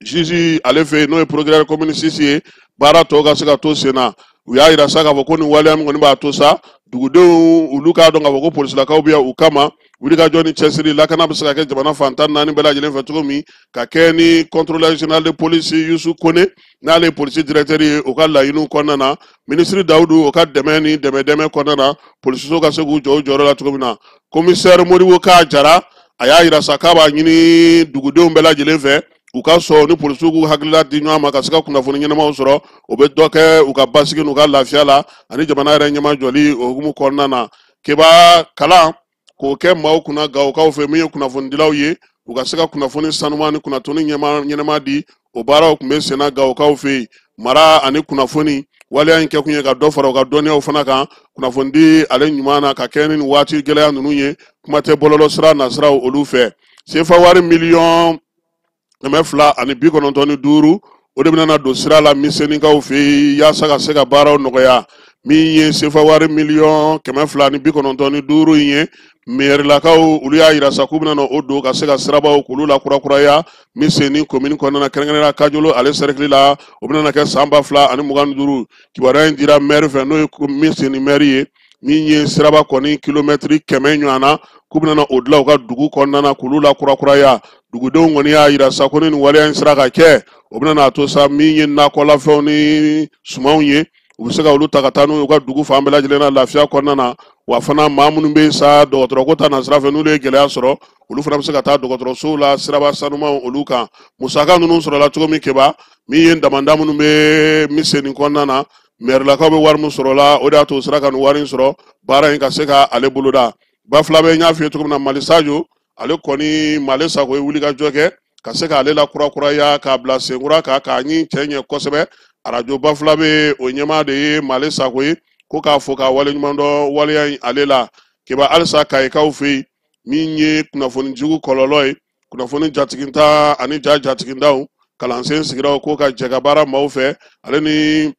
juge ale fɛ yen, n'o ye procureur commune 6 ye, baara tɔ ka se ka to sen na. U y'a yira sa k'a fɔ ko nin waleya min kɔni b'a to sa dugudenw olu k'a dɔn k'a fɔ ko polisilakaw bɛ yan u kama. Wulikajɔ ni cɛsiri lakana bɛ se ka kɛ jamana fan 14 bɛɛ lajɛlen fɛ cogo min, ka kɛ ni contrôleur général de police Yusu Kone n'ale ye polisi directeur ye, o ka laɲiniw kɔnɔna na, minisiri Dawudu o ka dɛmɛ ni dɛmɛ kɔnɔna na, polisiso ka se k'u jɔ u jɔyɔrɔ la cogo min na. Commissaire Modibo Ka Jara a y'a yira sa k'a b'a ɲini dugudenw bɛɛ lajɛlen fɛ, U ka sɔn ni polisiw k'u hakilila di ɲɔgɔn ma ka se ka kunnafoni ɲɛnamaw sɔrɔ, o bɛ dɔ kɛ u ka basigi n'u ka lafiya la ani jamana yɛrɛ ɲɛmajɔli o hukumu kɔnɔna na. Keba kalan k'o kɛ maaw kunna Gawokaw fɛ min ye kunnafonidilaw ye, u ka se ka kunnafoni sanuman ni kunnafoni ɲɛnama di, o baaraw tun bɛ senna Gawokaw fɛ yen. Mara ani kunnafoni waleya in kɛkun ye ka dɔ fara u ka dɔnniyaw fana kan kunnafonidi ale ɲuman na ka kɛ ni nin waati gɛlɛya ninnu ye, kuma tɛ bɔlɔlɔsira nasiraw olu fɛ. Sefa wari 295 miliyɔn, o de bɛna don sira la Misenikaw fɛ yen yaasa ka se ka baaraw nɔgɔya. Min ye sefa wari 295 miliyɔn in ye, mɛrilakaw olu y'a yira sa k'u bɛna o don ka se ka sirabaw k'olu la kurakuraya Miseni komini kɔnɔna na, kɛrɛnkɛrɛnnenya Kajolo ale sɛrɛkili la. O bɛna kɛ san 2025. Kibaruya in dira mɛri fɛ, n'o ye Miseni mɛri ye. Min ye siraba kɔni kilomɛtiri 100 ɲɔgɔn na, k'u bɛna o dilan u ka dugu kɔnɔna na k'olu la kurakuraya. Dugudenw kɔni y'a yira sa ko ni nin waleya in sera ka kɛ, o bɛna a to sa min ye nakɔlafɛnw ni sumanw ye, u bɛ se ka olu ta ka taa n'u ye u ka dugu fan bɛɛ lajɛlen na lafiya kɔnɔna na. Wa fana, maa minnu bɛ yen sa dɔgɔtɔrɔko ta nasira fɛ, n'olu ye gɛlɛya sɔrɔ, olu fana bɛ se ka taa dɔgɔtɔrɔsow la siraba sanumanw olu kan. Musaka ninnu sɔrɔla cogo min, Keba, min ye damanda minnu bɛ Miseni kɔnɔna na, mɛrilakaw bɛ wari min sɔrɔ la, o de y'a to u sera ka nin wari in sɔrɔ baara in ka se ka ale boloda. Bafulabe, n y'a f'i ye cogo min na, Mali Sajo ale kɔni, Mali Sako ye wulikajɔ kɛ ka se k'ale la kurakuraya k'a bila senkura kan k'a ɲi cɛ ɲɛ kosɛbɛ. Arajo Bafulabe, o ɲɛmaa de ye Mali Sako ye, ko k'a fɔ k'a waleɲuman dɔn waleya in ale la. Keba, halisa Kayikaw fɛ yen, min ye kunnafoni jugu kɔlɔlɔ ye, kunnafoni jatiginta ani ja jatigindaw kalansen sigira ko ka jɛ ka baara maaw fɛ, ale ni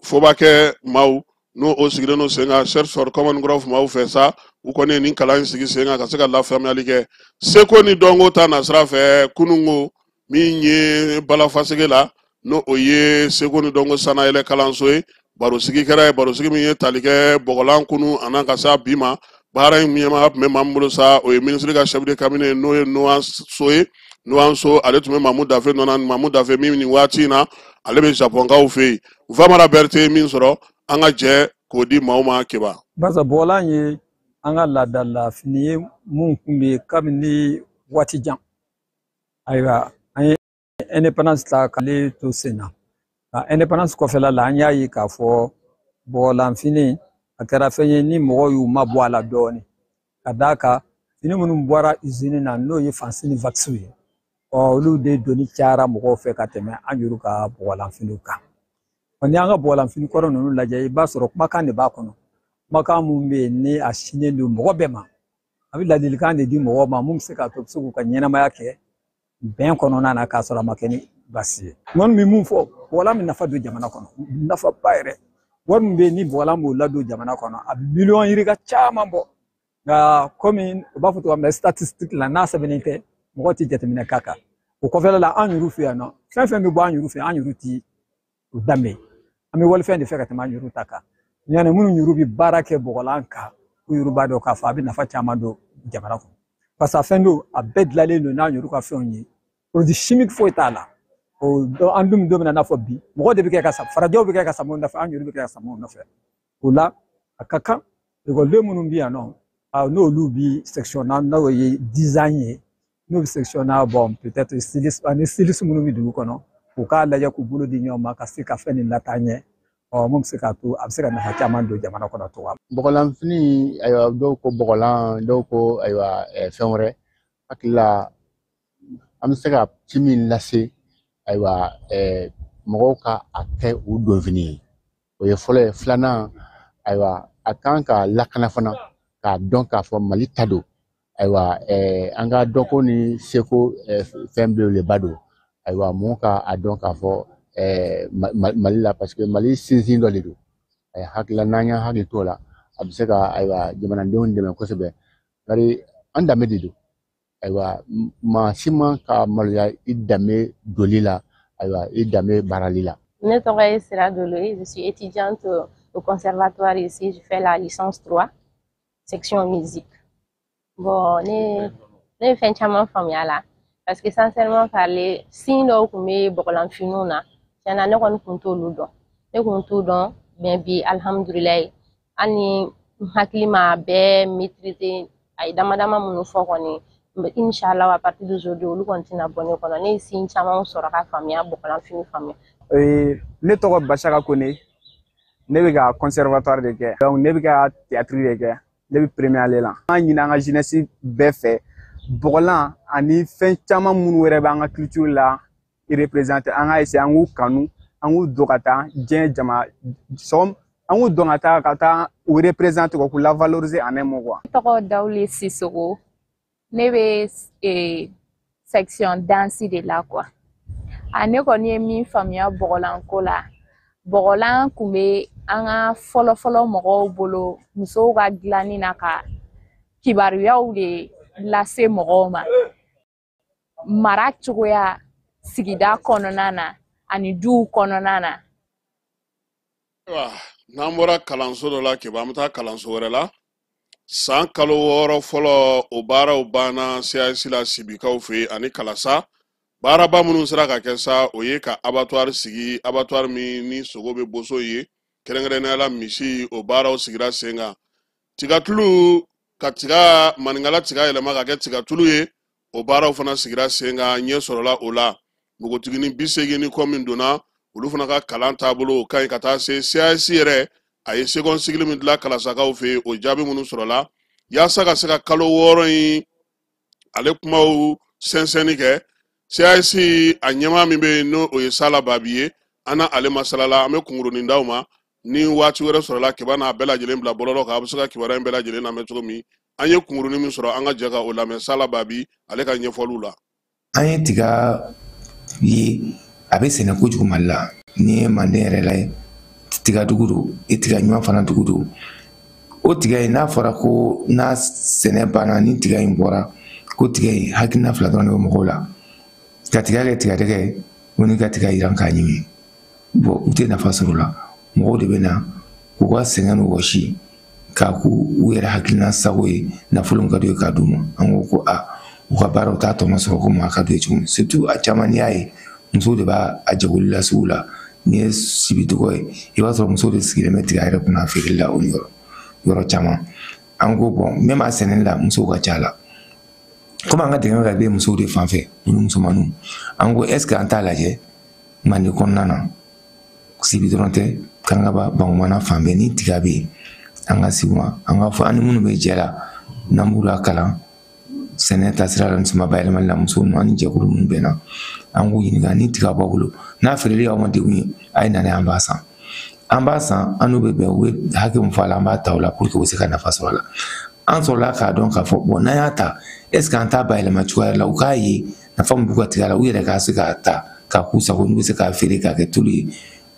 fobakɛ maaw n'o o sigilen don sen kan, Search for Common Ground maaw fɛ sa, u kɔni ye nin kalan in sigi sen kan ka se ka lafaamuyali kɛ seko ni dɔnko ta nasira fɛ. Kununko min ye Balafasege la, n'o o ye seko ni dɔnko sanayɛlɛ kalanso ye, barosigi kɛra ye, barosigi min ye tali kɛ bɔgɔlan kunu a n'a ka se bi ma. Baara in ɲɛmaa tun bɛ maa min bolo sa, o ye minisiri ka chef de cabinet, n'o ye Noan So ye. Noan So, ale tun bɛ Mamu Dafe nɔ na. Mamu Dafe min, nin waati in na, ale bɛ Japɔnkaw fɛ yen. Famara Berete ye min sɔrɔ, an ka jɛ k'o di maaw ma, Keba. Barisa bɔgɔlan ye an ka laadala fini ye mun kun bɛ kabini waati jan. Ayiwa, an ye indépendance ta k'ale to sen na, nka indépendance kɔfɛla la, an y'a ye k'a fɔ bɔgɔlanfini a kɛra fɛn ye ni mɔgɔw y'u mabɔ a la dɔɔnin, ka d'a kan fini minnu bɔra usine na, n'o ye fansi ni waxi ye, ɔ olu de doni cayara mɔgɔw fɛ ka tɛmɛ an yɛrɛ ka bɔgɔlanfiniw kan. Ɔ ni an ka bɔgɔlanfini kɔrɔ ninnu lajɛ, i b'a sɔrɔ kumakan de b'a kɔnɔ, kumakan mun bɛ yen ni a sinnen don mɔgɔ bɛɛ ma. A bɛ ladilikan de di mɔgɔw ma mun bɛ se k'a to u bɛ se k'u ka ɲɛnamaya kɛ bɛn kɔnɔna na k'a sɔrɔ a ma kɛ ni baasi ye. N kɔni bɛ mun fɔ, bɔgɔlan bɛ nafa don jamana kɔnɔ, nafaba yɛrɛ. Wari min bɛ yen ni bɔgɔlan b'o ladon jamana kɔnɔ, a bɛ miliyɔn yirika caman bɔ. Nka komi u b'a fɔ cogoya min na, statistique la, n'a sɛbɛnnen tɛ, mɔgɔ tɛ jateminɛ k'a kan. O kɔfɛla la, an yɛrɛ fɛ yan nɔ, fɛn fɛn bɛ bɔ an yɛrɛ fɛ, an yɛrɛ ti o danbe, an bɛ walifɛn de fɛ ka tɛmɛ an yɛrɛ ta kan. Ɲani minnu yɛrɛ bɛ baara kɛ bɔgɔlan kan, u yɛrɛ b'a dɔn k'a fɔ a bɛ nafa caman don jamana kɔnɔ, parce que a fɛn don, a bɛɛ dilanlen don n'an yɛrɛ ka fɛnw ye, produit chimique foyi t'a la. O an dun bɛ don min na, n'a fɔ bi, mɔgɔ de bɛ kɛ ka sa, farajɛw bɛ kɛ ka sama nɔfɛ, an yɛrɛ bɛ kɛ ka sama nɔfɛ. O la, a ka kan ekɔliden minnu bɛ yan nɔ, n'olu bi section na, n'o ye design ye, n'u bɛ section na, bon, peut-être styliste ani styliste minnu bɛ dugu kɔnɔ, u k'a lajɛ k'u bolo di ɲɔgɔn ma ka se ka fɛn nin lataa ɲɛ, ɔ mun bɛ se k'a to a bɛ se ka nafa caman don jamana kɔnɔ cogoya min. Bɔgɔlanfini, ayiwa, dɔw ko bɔgɔlan, dɔw ko ayiwa fɛn wɛrɛ. Hakili la, an bɛ se ka ci min lase, ayiwa, mɔgɔw ka a kɛ u donfini ye, o ye fɔlɔ ye. Filanan, ayiwa, a kan ka lakana fana, k'a dɔn k'a fɔ Mali ta don. Ayiwa, an ka dɔnko ni seko fɛn belebeleba don. Ayiwa, mɔgɔw ka a dɔn k'a fɔ Mali la, parce que Mali sinsin dɔ de don. Hakilila, n'an y'an hakili t'o la, a bɛ se ka, ayiwa, jamanadenw dɛmɛ kosɛbɛ, bari an danbe de don. Ayiwa, maa si man ka maloya i danbe doli la, ayiwa, i danbe baarali la. Ne tɔgɔ ye Sira Dolo ye, je suis étudiante au conservatoire ici, je fais la licence 3, section musique. Bon, ne ye fɛn caman faamuya la, parce que sincèrement parler, signe dɔw tun bɛ bɔgɔlanfiniw na, tiɲɛna ne kɔni tun t'olu dɔn. Ne tun t'u dɔn, mais bi, alhamdulilayi, hali ni n hakili m'a bɛɛ maîtriser, a ye dama dama minnu fɔ kɔni, Inchallah, à partir d'aujourd'hui, olu kɔni tɛna bɔ ne kɔnɔ. Ne ye signe caman sɔrɔ ka faamuya, bɔgɔlan fini faamuya. Ne tɔgɔ Bachaka Kone, ne bɛ ka conservatoire de kɛ, donc ne bɛ ka théâtre de kɛ, ne bɛ première année la. An ɲini an ka jeunesse bɛɛ fɛ, bɔgɔlan ani fɛn caman minnu wɛrɛ b'an ka culture la représenter, an ka essayer an k'u kanu, an k'u don ka taa diɲɛ jama sɔgɔm, an k'u dɔn ka taa u représenter quoi, k'u la valoriser en un mot quoi. Ne tɔgɔ Dawule Sisoko, ne bɛ section danse de la quoi. A ne kɔni ye min faamuya bɔgɔlanko la, bɔgɔlan kun bɛ an ka fɔlɔfɔlɔ mɔgɔw bolo musow ka dilanni na ka kibaruyaw de lase mɔgɔw ma, mara cogoya sigida kɔnɔna na ani duw kɔnɔna na. Ayiwa, n'an bɔra kalanso dɔ la Keba, an bɛ taa kalanso wɛrɛ la. San kalo 6 fɔlɔ, o baaraw banna CAS la Sibikaw fɛ yen ani Kalasa. Baaraba minnu sera ka kɛ sa, o ye ka abattoir sigi, abattoir min ni sogo bɛ boso ye, kɛrɛnkɛrɛnnenya la misi, o baaraw sigira sen kan. Tigatulu, ka tiga maninkala tiga yɛlɛma ka kɛ tigatulu ye, o baaraw fana sigira sen kan, ɲɛ sɔrɔla o la. Npogotiginin 80 ni kɔ min donna, olu fana ka kalan taabolo o ka ɲi ka taa se CAS yɛrɛ a ye second cycle min dilan Kalasakaw fɛ yen, o jaabi minnu sɔrɔla yaasa ka se ka kalo 6 in ale kumaw sɛnsɛnni kɛ. CAS a ɲɛmaa min bɛ yen, n'o o ye Sala Babi ye, an na ale masalala, an bɛ kunkurunin d'aw ma. Ni waati wɛrɛ sɔrɔla, Keba n'a bɛɛ lajɛlen bila bɔlɔlɔ kan, a bɛ se ka kibaruya in bɛɛ lajɛlen lamɛn cogo min. An ye kunkurunin min sɔrɔ, an ka jɛ ka o lamɛn Sala Babi ale ka ɲɛfɔliw la. An ye tiga ye, a bɛ sɛnɛ kojugu Mali la. N'i ye Manden yɛrɛ lajɛ, tiga dugu don, i tiga ɲuman fana dugu don. O tiga in, n'a fɔra ko n'a sɛnɛ banna, ni tiga in bɔra, ko tiga in hakilina fila dɔrɔn de bɛ mɔgɔw la: ka tiga kɛ tigadɛgɛ ye, o ni ka tiga yiran k'a ɲimi. Bon, u tɛ nafa sɔrɔ o la. Mɔgɔw de bɛ na k'u ka sɛgɛn n'u wɔsi k'a k'u u yɛrɛ hakilina sago ye, nafolo min ka d'u ye k'a d'u ma. An ko a u ka baaraw t'a tɔnɔ sɔrɔ komi a ka d'u ye cogo min. Surtout a caman, n'i y'a ye, musow de b'a a jagoli la sugu la. N'i ye Sibi dɔgɔ ye, i b'a sɔrɔ musow de sigilen bɛ tiga yɛrɛ kunna feereli la o yɔrɔ caman. An ko bon, même a sɛnɛli la, musow ka ca la. Komi an ka dɛmɛ ka bɛ musow de fan fɛ, olu musomaninw, an ko est ce que an t'a lajɛ Manden kɔnɔna na, Sibi dɔrɔn tɛ, Kangaba, Bankumana fan bɛɛ ni tiga bɛ yen, an ka sigi ma, an ka fɔ an ni minnu bɛ jɛ la, n'an b'u lakalan sɛnɛ taasira la ni suma bayɛlɛmali la, musow ninnu an ni jɛkulu minnu bɛnna, an k'u ɲininka ni tiga b'aw bolo, n'a feereli y'aw ma degun ye, a ye na n'a ye, an b'a san. An b'a san, an n'u bɛ bɛn, u bɛ hakɛ min fɔ a la, an b'a ta o la pour que u bɛ se ka nafa sɔrɔ a la. An sɔrɔla k'a dɔn k'a fɔ bon, n'an y'a ta, est ce que an t'a bayɛlɛma cogoya wɛrɛ la, u k'a ye nafa min b'u ka tiga la, u yɛrɛ ka se k'a ta k'a k'u sago, n'u bɛ se k'a feere k'a kɛ tulu ye,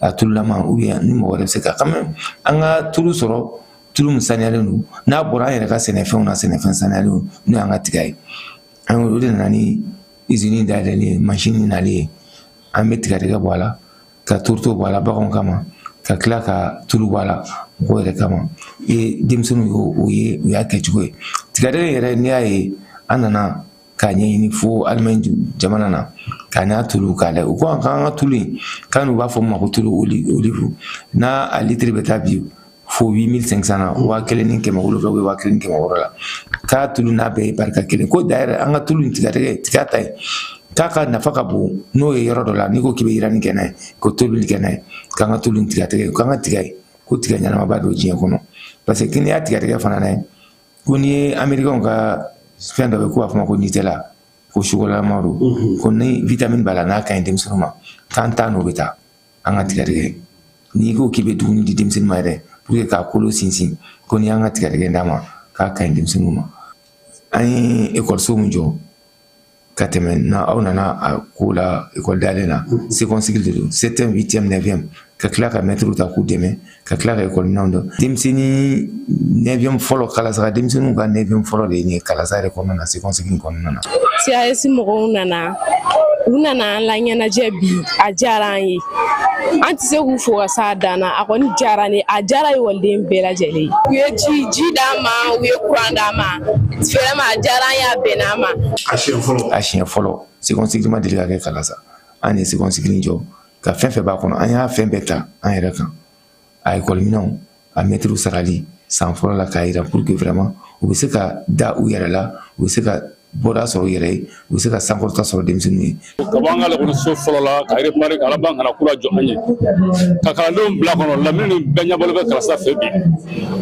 a tululama, ou bien ni mɔgɔ wɛrɛ bɛ se ka quand même an ka tulu sɔrɔ, tulu min saniyalen don, n'a bɔra an yɛrɛ ka sɛnɛfɛnw na, sɛnɛfɛn saniyalen don, n'o y'an ka tiga ye. An o de nana ni usine dayɛlɛli ye, mansin nali ye, an bɛ tigadɛgɛ bɔ a la, ka tourteau bɔ a la baganw kama, ka tila ka tulu bɔ a la mɔgɔw yɛrɛ kama. E denmisɛnninw y'o ye, u y'a kɛcogo ye. Tigadɛgɛ yɛrɛ, n'i y'a ye, an nana k'a ɲɛɲini fo Allemagne jamana na k'a n'a tulu k'a lajɛ. U ko k'an ka tulu in, k'an n'u b'a fɔ min ma ko tulu olive, n'a a litiri bɛ taa bi fo 8500 na, 1700 ou 1600 la, k'a tulu n'a bɛɛ ye barika kelen. Ko d'ailleurs an ka tulu in, tigadɛgɛ, tiga ta ye, k'a ka nafa ka bon n'o ye yɔrɔ dɔ la, n'i ko k'i bɛ yiranni kɛ n'a ye, ko tobili kɛ n'a ye, k'an ka tulu in tigadɛgɛ, k'an ka tiga ye, ko tiga ɲɛnamaba don diɲɛ kɔnɔ. Parce que n'i y'a tigadɛgɛ fana n'a ye, ko n'i ye américain ka fɛn dɔ bɛ, k'u b'a fɔ ma ko Nutella, ko chocolat don, ko ni vitamine b'a la, n'a ka ɲi denmisɛnninw ma, k'an ta n'o bɛ taa an ka tigadɛgɛ. N'i ko k'i bɛ dumuni di denmisɛnnin ma yɛrɛ pour que k'a kolo sinsin, ko n'i y'an ka tigadɛgɛ d'a ma, k'a ka ɲi denmisɛnninw ma. An ye ekɔliso min jɔ ka tɛmɛ, na aw nana a ko la, ekɔli dayɛlɛ na, second cycle de don, 7e, 8e, 9e, ka tila ka mɛtiriw ta k'u dɛmɛ, ka tila ka ekɔli minɛnw dɔn. Denmisɛnnin 9e fɔlɔ, Kalasa denmisɛnninw ka 9e fɔlɔ de ye nin ye Kalasa yɛrɛ kɔnɔna na, second cycle kɔnɔna na. CAS mɔgɔw nana, u nana an laɲɛnajɛ bi, a diyara an ye. An tɛ se k'u fo ka s'a dan na, a kɔni diyara ne, a diyara ekɔliden bɛɛ lajɛlen ye. U ye ji d'an ma, u ye kuran d'an ma, vraiment a diyara an ye, a bɛnna an ma. A siɲɛ fɔlɔ. A siɲɛ fɔlɔ, second cycle ma deli ka kɛ Kalasa. An de ye second cycle jɔ, ka fɛn fɛn b'a kɔnɔ, an y'a fɛn bɛɛ ta an yɛrɛ kan. A ekɔli minɛnw, a mɛtiriw sarali san fɔlɔ la, k'a yira pour que vraiment u bɛ se ka da u yɛrɛ la, u bɛ se ka bɔda sɔrɔ u yɛrɛ ye, u bɛ se ka sankɔrɔta sɔrɔ denmisɛnninw ye. Ka bɔ an ka lakɔliso fɔlɔ la ka réparer ka laban ka na kura jɔ an ye, ka kalandenw bila kɔnɔ, lamini nin bɛɛ ɲɛbɔlen bɛ Kalasa fɛ bi.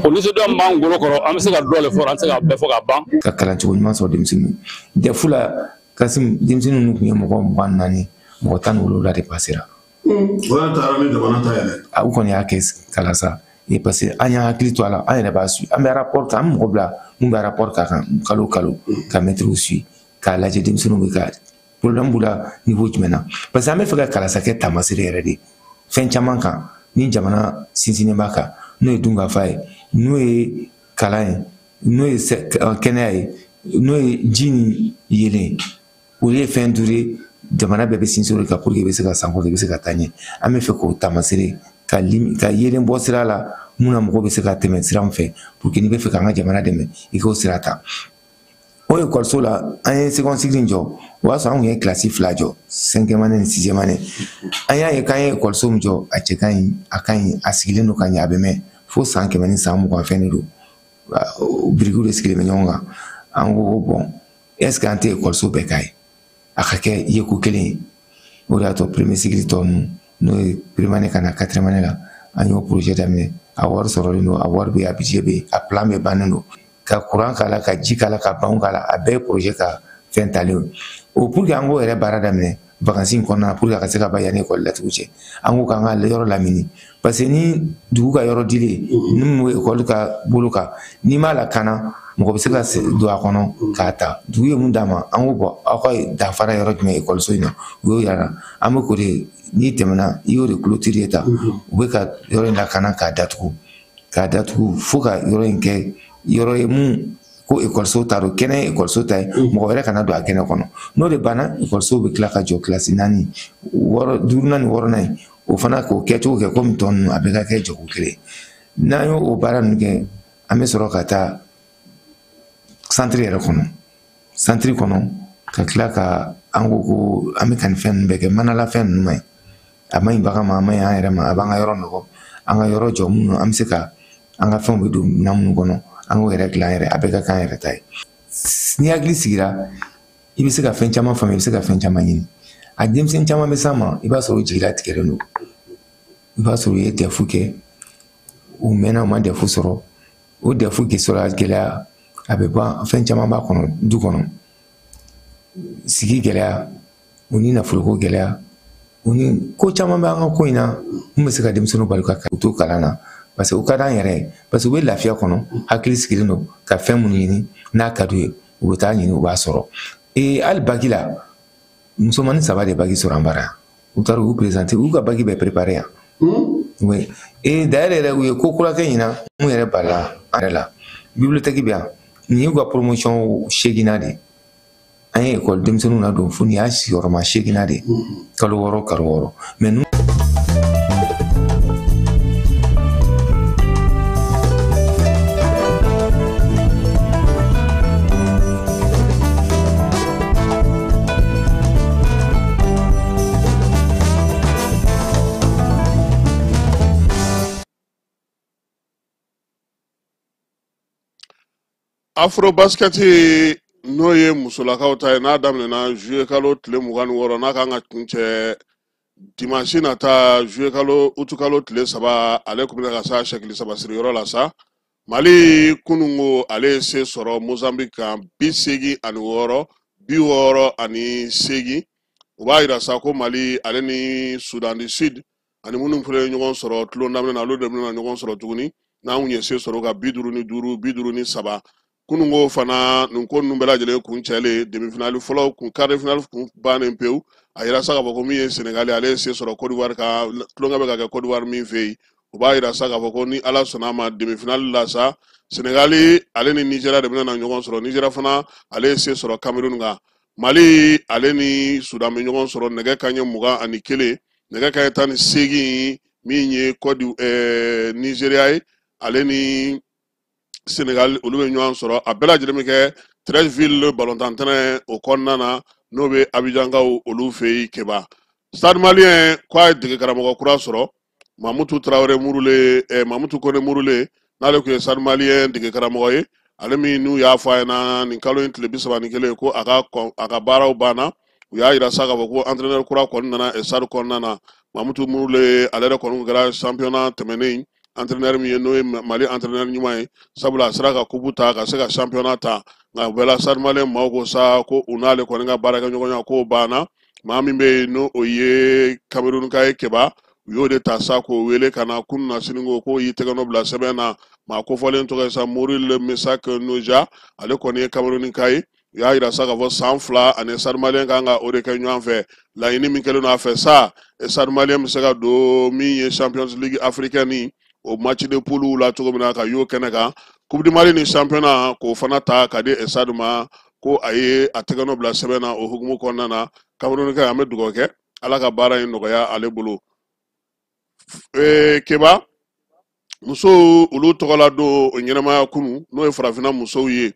O nisɔndiya min b'an golo kɔrɔ, an bɛ se ka dɔ de fɔ, an tɛ se k'a bɛɛ fɔ ka ban. Ka kalancogo ɲuman sɔrɔ denmisɛnninw ye. DEF la, Kasim, denmisɛnnin ninnu tun ye mɔgɔ 24, mɔgɔ 17 de pasera. O y'a taara ni jamana ta yɛrɛ. U kɔni y'a kɛ Kalasa. Et parce que an y'an hakili to a la, an yɛrɛ b'a su, an bɛ rapport kɛ, an bɛ mɔgɔ bila mun bɛ rapport k'a kan kalo kalo, ka mɛtiriw suit, k'a lajɛ denmisɛnninw bɛ ka problème b'u la niveau jumɛn na. Parce que an bɛ fɛ ka Kalasa kɛ taamasere yɛrɛ de fɛn caman kan ni jamana sinsinnen b'a kan, n'o ye dunkafa ye, n'o ye kalan ye, n'o ye kɛnɛya ye, n'o ye ji ni yeelen, olu ye fɛn duuru ye jamana bɛɛ bɛ sinsin o de kan pour que i bɛ se ka sankɔrɔta, i bɛ se ka taa ɲɛ. An bɛ fɛ k'o taamasere ka yeelen bɔ sira la mun na mɔgɔw bɛ se ka tɛmɛ sira min fɛ pour que n'i bɛ fɛ k'an ka jamana dɛmɛ i k'o sira ta. O ekɔliso la, an ye seconde cycle in jɔ, o y'a sɔrɔ an tun ye kilasi 2 jɔ, 5e année ni 6e année. An y'a ye k'an ye ekɔliso min jɔ, a cɛ ka ɲi, a ka ɲi, a sigilen don ka ɲɛ, a bɛ mɛn fo san 100 ni san 20 fɛn de don, birikiw de sigilen bɛ ɲɔgɔn kan. An ko ko bon, est ce que an tɛ ekɔliso bɛɛ k'a ye, a ka kɛ yeko kelen ye. O de y'a to premier cycle tɔ ninnu, n'o ye première année ka na quatrième année la, an y'o projet daminɛ. A wari sɔrɔlen don, a wari bɛ yen, a budget bɛ yen, a plan bɛɛ bannen don. Ka courant k'a la, ka ji k'a la, ka banw k'a la, a bɛɛ ye projet ka fɛn talen ye. O pour que an k'o yɛrɛ baara daminɛ vacances in kɔnɔna na, pour que a ka se ka ban yanni ekɔli datugu cɛ, an ko k'an ka yɔrɔ lamini. Parce que ni dugu ka yɔrɔ dilen, ni mun bɛ ekɔli ka bolo kan, n'i m'a lakana, mɔgɔ bɛ se ka don a kɔnɔ k'a ta. Dugu ye mun d'a ma, an ko bɔn, aw ka danfara yɔrɔ jumɛn ekɔliso in na, u y'o yira an bɛ k'o de, n'i tɛmɛna i y'o de clôture ta, u bɛ ka yɔrɔ in lakana k'a datugu, fo ka yɔrɔ in kɛ yɔrɔ ye mun ko ekɔliso ta don, kɛnɛ ye ekɔliso ta ye, mɔgɔ wɛrɛ kana don a kɛnɛ kɔnɔ. N'o de banna, ekɔliso bɛ tila ka jɔ kilasi 4, 6, 5nan ni 6nan ye, o fana k'o kɛcogo kɛ komi tɔ ninnu, a bɛɛ ka kɛ jɔgo kelen. N'an y'o o baara ninnu kɛ, an bɛ sɔrɔ ka taa centre yɛrɛ kɔnɔ, centre kɔnɔ ka tila ka an ko ko an bɛ ka nin fɛn ninnu bɛɛ kɛ, manalafɛn ninnu man ɲi, a man ɲi bagan ma, a man ɲi an yɛrɛ ma, a b'an ka yɔrɔ nɔgɔ, an ka yɔrɔ jɔ minnu an bɛ se ka an ka fɛnw bɛ don minɛn minnu kɔnɔ, an k'o yɛrɛ dilan yɛrɛ, a bɛɛ ka k'an yɛrɛ ta ye. N'i hakili sigira, i bɛ se ka fɛn caman faamuya, i bɛ se ka fɛn caman ɲini. A denmisɛnnin caman bɛ s'an ma, i b'a sɔrɔ u jigilatigɛlen don, i b'a sɔrɔ u ye DEF kɛ, u mɛnna u ma DEF sɔrɔ, o DEF sɔrɔ a gɛlɛya, a bɛ ban, fɛn caman b'a kɔnɔ du kɔnɔ, sigi gɛlɛya, u ni nafoloko gɛlɛya, u ni ko caman bɛ an ka ko in na mun bɛ se ka denmisɛnninw bali ka u to kalan na. Parce que u ka d'an yɛrɛ ye, parce que u bɛ lafiya kɔnɔ, hakili sigilen don ka fɛn minnu ɲini n'a ka d'u ye, u bɛ taa ɲini, u b'a sɔrɔ. Ee hali baki la, musomanin 3 de baki sɔrɔ an bara yan, u taara u présenter, u ka baki bɛɛ préparé yan. Oui. Et d'ailleurs yɛrɛ u ye ko kura kɛ ɲinan, mun yɛrɛ balila an yɛrɛ la. Bibliothèque bɛ yan, nin y'u ka promotion 8nan de ye. An ye ekɔli denmisɛnninw ladon fo nin y'a sigiyɔrɔma 8nan de ye, kalo 6 kalo 6. Mais nous Afrobasket n'o ye musolakaw ta ye, n'a daminɛna juillet kalo tile 26, n'a kan ka kuncɛ dimanche nata juillet kalo août kalo tile 3, ale tun bɛna ka s'a sɛkili 3 siriyɔrɔ la sa. Mali kununko ale ye se sɔrɔ Mozambique kan 86 68. O b'a yira sa ko Mali ale ni Soudan du Sud ani minnu fana ye ɲɔgɔn sɔrɔ tulon daminɛ na, olu de bɛna ɲɔgɔn sɔrɔ tuguni n'an kun ye se sɔrɔ ka 55 53. Kununko fana nin ko ninnu bɛɛ lajɛlen kun cɛlen, demi-finale fɔlɔ kun, quart de finale kun bannen pewu. A yira sa k'a fɔ ko min ye Senegali, ale ye se sɔrɔ Côte d'Ivoire kan, tulonkɛ bɛ ka kɛ Côte d'Ivoire min fɛ yen. O b'a yira sa k'a fɔ ko ni Ala sɔnna a ma, demi-finale la sa, Senegali ale ni Nigéria de bɛna na ɲɔgɔn sɔrɔ. Nigéria fana ale ye se sɔrɔ Cameroun kan. Mali ale ni Soudan bɛ ɲɔgɔn sɔrɔ nɛgɛ kanɲɛ 21, nɛgɛ kanɲɛ 18, min ye Côte Nigéria ye, ale ni Sénégal olu bɛ ɲɔgɔn sɔrɔ. A bɛɛ lajɛlen bɛ kɛ Treichville balontan tɛnɛ o kɔnɔna na, n'o bɛ Abidjankaw olu fɛ yen Keba. Stade Malien ko a ye dege karamɔgɔ kura sɔrɔ, Mamutu Traoré Murule, Mamutu Kone Murule, n'ale tun ye Stade Malien dege karamɔgɔ ye, Ale min n'u y'a fɔ a ɲɛna nin kalo in tile 31 ko a ka baaraw banna. U y'a yira sa k'a fɔ ko entraîneur kura kɔni nana Stade kɔnɔna na, Mamutu Murule. Ale yɛrɛ kɔni kɛra championnat tɛmɛnen entraîneur min ye, n'o ye Mali entraîneur ɲuman ye, sabula a sera ka coupe ta ka se ka championnat ta. Nka u bɛɛ la, Stade Malien maaw ko sa ko u n'ale kɔni ka baarakɛɲɔgɔnya k'o banna. Maa min bɛ yen, n'o o ye Cameroun ka ye, Keba, u y'o de ta sa k'o wele ka na kunun na sini ko k'o y'i tɛgɛ nɔ bila sɛbɛn na. Maa kofɔlen tɔgɔ ye sa Muril Mesak Noja. Ale kɔni ye Cameroun ka ye. U y'a yira sa k'a fɔ san 2 ani Stade Malien kan ka o de kɛ ɲɔgɔn fɛ. Laɲini min kɛlen don a fɛ sa, Stade Malien bɛ se ka don min ye Champions League africaine o match de poule la cogo min na, ka y'o kɛnɛ kan, Coupe du Mali ni championnat k'o fana ta ka di Stade ma, ko a ye a tɛgɛ nɔ bila sɛbɛn na. O hukumu kɔnɔna na, Cameroun ka, an bɛ dugawu kɛ, Ala ka baara in nɔgɔya ale bolo. Keba, musow olu tɔgɔla don o ɲɛnamaya kunu, n'o ye farafinna musow ye.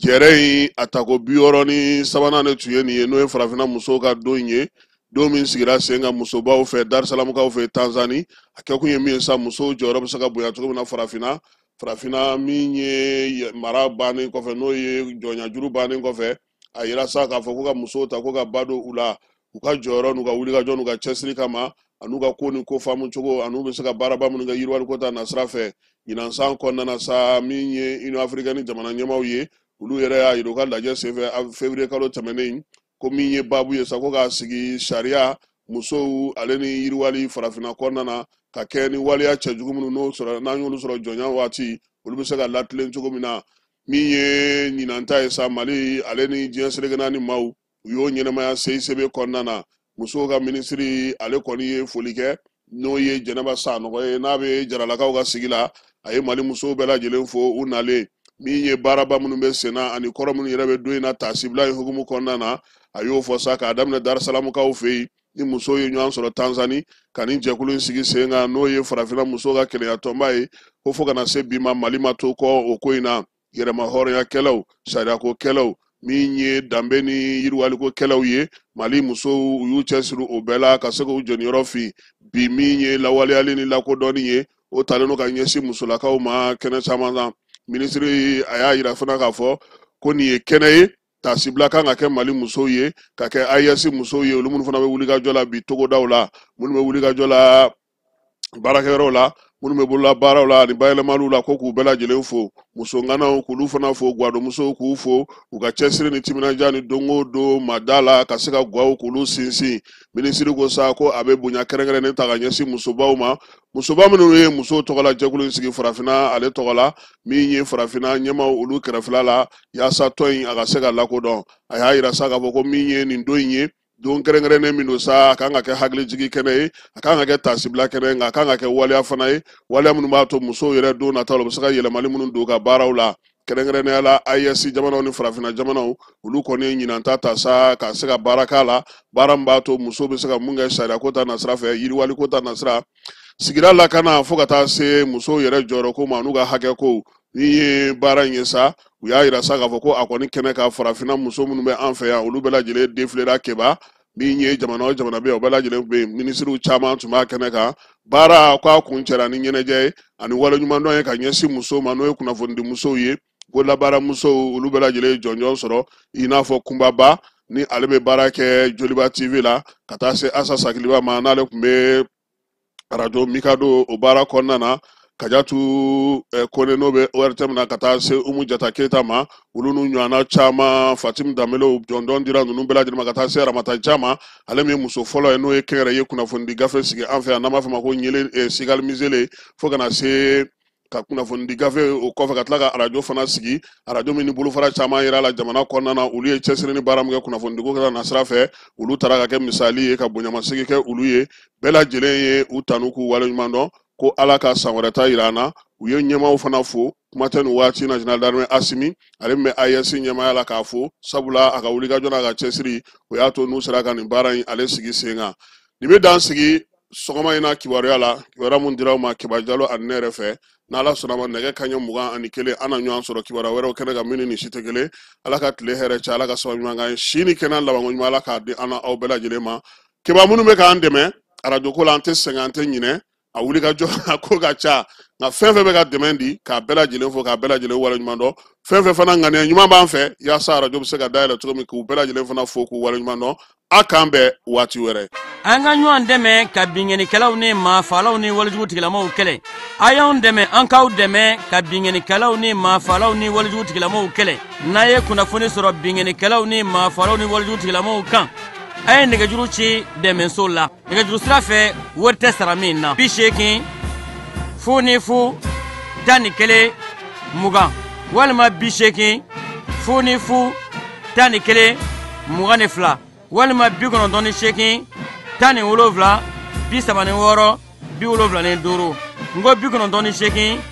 Jɛrɛ in a tako 63nan de tun ye nin ye, n'o ye farafinna musow ka don ye, don min sigira sen kan musobaw fɛ Darisalamukaw fɛ Tanzani. A kɛkun ye min ye sa, musow jɔyɔrɔ bɛ se ka bonya cogo min na farafinna. Farafinna min ye mara bannen kɔfɛ, n'o ye jɔnyajuru bannen kɔfɛ, a yira sa k'a fɔ ko ka musow ta ko ka ba don u la, u ka jɔyɔrɔ n'u ka wulikajɔ n'u ka cɛsiri kama, an'u ka ko ni ko faamu cogo, an'u bɛ se ka baaraba minnu kɛ yiriwaliko ta nasira fɛ. Ɲinan san kɔnɔna na sa, min ye Union africaine jamana ɲɛmaaw ye, olu yɛrɛ y'a yira u ka lajɛ senfɛ février kalo tɛmɛnen ko min ye baabu ye sa, ko k'a sigi sariya, musow ale ni yiriwali farafinna kɔnɔna na, ka kɛ ni waleya cɛjugu minnu n'o sɔrɔ, n'an y'olu sɔrɔ jɔnya waati, olu bɛ se ka latilen cogo min na. Min ye ɲinan ta ye sa, Mali ale ni diɲɛ seleke naani maaw u y'o ɲɛnamaya CICB kɔnɔna na. Musow ka minisiri, ale kɔni ye foli kɛ, n'o ye Jɛnɛba Sanɔgɔ ye, n'a bɛ Jaralakaw ka sigi la. A ye Mali musow bɛɛ lajɛlen fo u nalen. Min ye baaraba minnu bɛ sen na ani kɔrɔ minnu yɛrɛ bɛ don in na taasibila in hukumu kɔnɔna na, a y'o fɔ sa, k'a daminɛ Darisalamukaw fɛ yen ni musow ye ɲɔgɔn sɔrɔ Tanzani ka nin jɛkulu in sigi sen kan, n'o ye farafinna musow ka kelenya tɔnba ye, ko fo kana se bi ma, Mali ma to kɔ o ko in na. Yɛrɛma hɔrɔnya kɛlɛw, sariyako kɛlɛw, min ye danbe ni yiriwaliko kɛlɛw ye, Mali musow u y'u cɛsiri o bɛɛ la ka se k'u jɔniyɔrɔ fin. Bi min ye lawaleyali ni lakodɔnni ye, o talen don ka ɲɛsin musolakaw ma kɛnɛ caman na. Minisiri a y'a yira fana k'a fɔ ko nin ye kɛnɛ ye, taasibila kan ka kɛ Mali musow ye, ka kɛ AES musow ye, olu minnu fana bɛ wulikajɔ la bi togodaw la, minnu bɛ wulikajɔ la baarakɛyɔrɔw la, minnu bɛ bolola baaraw la ani bayɛlɛmaliw la, ko k'u bɛɛ lajɛlen fo. Muso ŋanaw k'olu fana fo, gwadonmusow k'u fo u ka cɛsiri ni timinandiya ni don o don mada la ka se ka gwaw k'olu sinsin. Minisiri ko sa ko a bɛ bonya kɛrɛnkɛrɛnnen ta ka ɲɛsin musobaw ma, musoba minnu ye musow tɔgɔla jɛkulu in sigi farafinna ale tɔgɔ la, min ye farafinna ɲɛmaaw olu kɛrɛfɛla la, yaasa tɔn in a ka se ka lakodɔn. A y'a yira sa k'a fɔ ko min ye nin don in ye, don kɛrɛnkɛrɛnnen min don sa, a kan ka kɛ hakilijigi kɛnɛ ye, a kan ka kɛ taasibila kɛnɛ ye, nka a kan ka kɛ waleya fana ye, waleya minnu b'a to musow yɛrɛ don nataw la u bɛ se ka yɛlɛmali minnu don u ka baaraw la. Kɛrɛnkɛrɛnnenya la, AES jamanaw ni farafinna jamanaw olu kɔni ye ɲinan ta ta sa ka se ka baara k'a la, baara min b'a to musow bɛ se ka mun kɛ sariyako ta nasira fɛ, yiriwaliko ta nasira, sigida lakana, fo ka taa se musow yɛrɛ jɔyɔrɔ ko ma n'u ka hakɛ ko. Ni ye baara in ye sa, u y'a yira sa k'a fɔ ko a kɔni kɛnɛ ka farafinna muso minnu bɛ an fɛ yan, olu bɛɛ lajɛlen defilera. Keba, min ye jamana o jamana bɛ yen, o bɛɛ lajɛlen bɛ yen, minisiriw caman tun b'a kɛnɛ kan. Baara k'a kun cɛra ni ɲɛnajɛ ye ani waleɲumandɔn ye ka ɲɛsin musow ma, n'o ye kunnafonidi musow ye, bololabaara musow, olu bɛɛ lajɛlen ye jɔnjɔn sɔrɔ, i n'a fɔ Kunbaba ni ale bɛ baara kɛ Joliba TV la, ka taa se Asa Sakiliba ma, n'ale tun bɛ arajo Mikado o baara kɔnɔna na, Kajatu Kone n'o bɛ ORTM na, ka taa se Umu Jata Keyita ma, olu n'u ɲɔgɔnna caman, Fatimu Danbelew, jɔnjɔn dira ninnu bɛɛ lajɛlen ma, ka taa se Ramata Jama, ale min ye muso fɔlɔ ye n'o ye kɛnyɛrɛye kunnafonidi gafe sigi an fɛ yan, n'an b'a fɔ ma ko Ɲele Sigali Mizele, fo ka na se ka kunnafonidi gafe o kɔfɛ ka tila ka arajo fana sigi, arajo min ni bolofara caman yira la jamana kɔnɔna na. Olu ye cɛsiri ni baara min kɛ kunnafonidiko kɛra nasira fɛ, olu taara ka kɛ misali ye ka bonyamasegin kɛ olu ye. Bɛɛ lajɛlen ye u tanu k'u waleɲuman dɔn, ko Ala ka san wɛrɛ ta yira an na. U ye ɲɛmaaw fana fo, kuma tɛ nin waati na général d'armée Asimi, ale min bɛ AES ɲɛmaaya la, k'a fo, sabula a ka wulikajɔ n'a ka cɛsiri o y'a to n'u sera ka nin baara in ale sigi sen kan. Nin bɛ dan sigi sɔgɔma in na kibaruya la, kibaruya mun dira aw ma Keba Jalo ani ne yɛrɛ fɛ. N'Ala sɔnna ma, nɛgɛ kanɲɛ 21, an na ɲɔgɔn sɔrɔ kibaruya wɛrɛw kɛnɛ kan min ni nin si tɛ kelen. Ala ka tile hɛrɛ caya, Ala ka sababu ɲuman k'an ye, si ni kɛnɛya labanko ɲuman Ala k'a di an n'aw bɛɛ lajɛlen ma. Keba, minnu bɛ k'an dɛmɛ arajo ko la, an tɛ sɛgɛn, an tɛ ɲinɛ, a wuli ka jɔ a ko ka ca. Nka fɛn fɛn bɛ ka dɛmɛ di, k'a bɛɛ lajɛlen fo, k'a bɛɛ lajɛlen waleɲuman dɔn. Fɛn fɛn fana ŋaniya ɲuman b'an fɛ yaasa arajo bɛ se ka dayɛlɛ cogo min, k'u bɛɛ lajɛlen fana fo k'u waleɲuman dɔn. A k'an bɛn waati wɛrɛ. An ka ɲɔgɔn dɛmɛ ka binkannikɛlaw ni maafalaw ni walejugu tigilamaw kɛlɛ. A y'anw dɛmɛ, an k'aw dɛmɛ ka binkannikɛlaw ni maafalaw ni walejugu tigilamaw kɛlɛ. N'a ye kunnafoni sɔrɔ binkannikɛlaw ni maafalaw ni walejugu tigilamaw kan, a ye nɛgɛjuru ci dɛmɛso la. Nɛgɛjuru sira fɛ, wari tɛ sara min na. 80 00 11 20 walima 80 00 11 22 walima 98 17 36 75. N ko 98.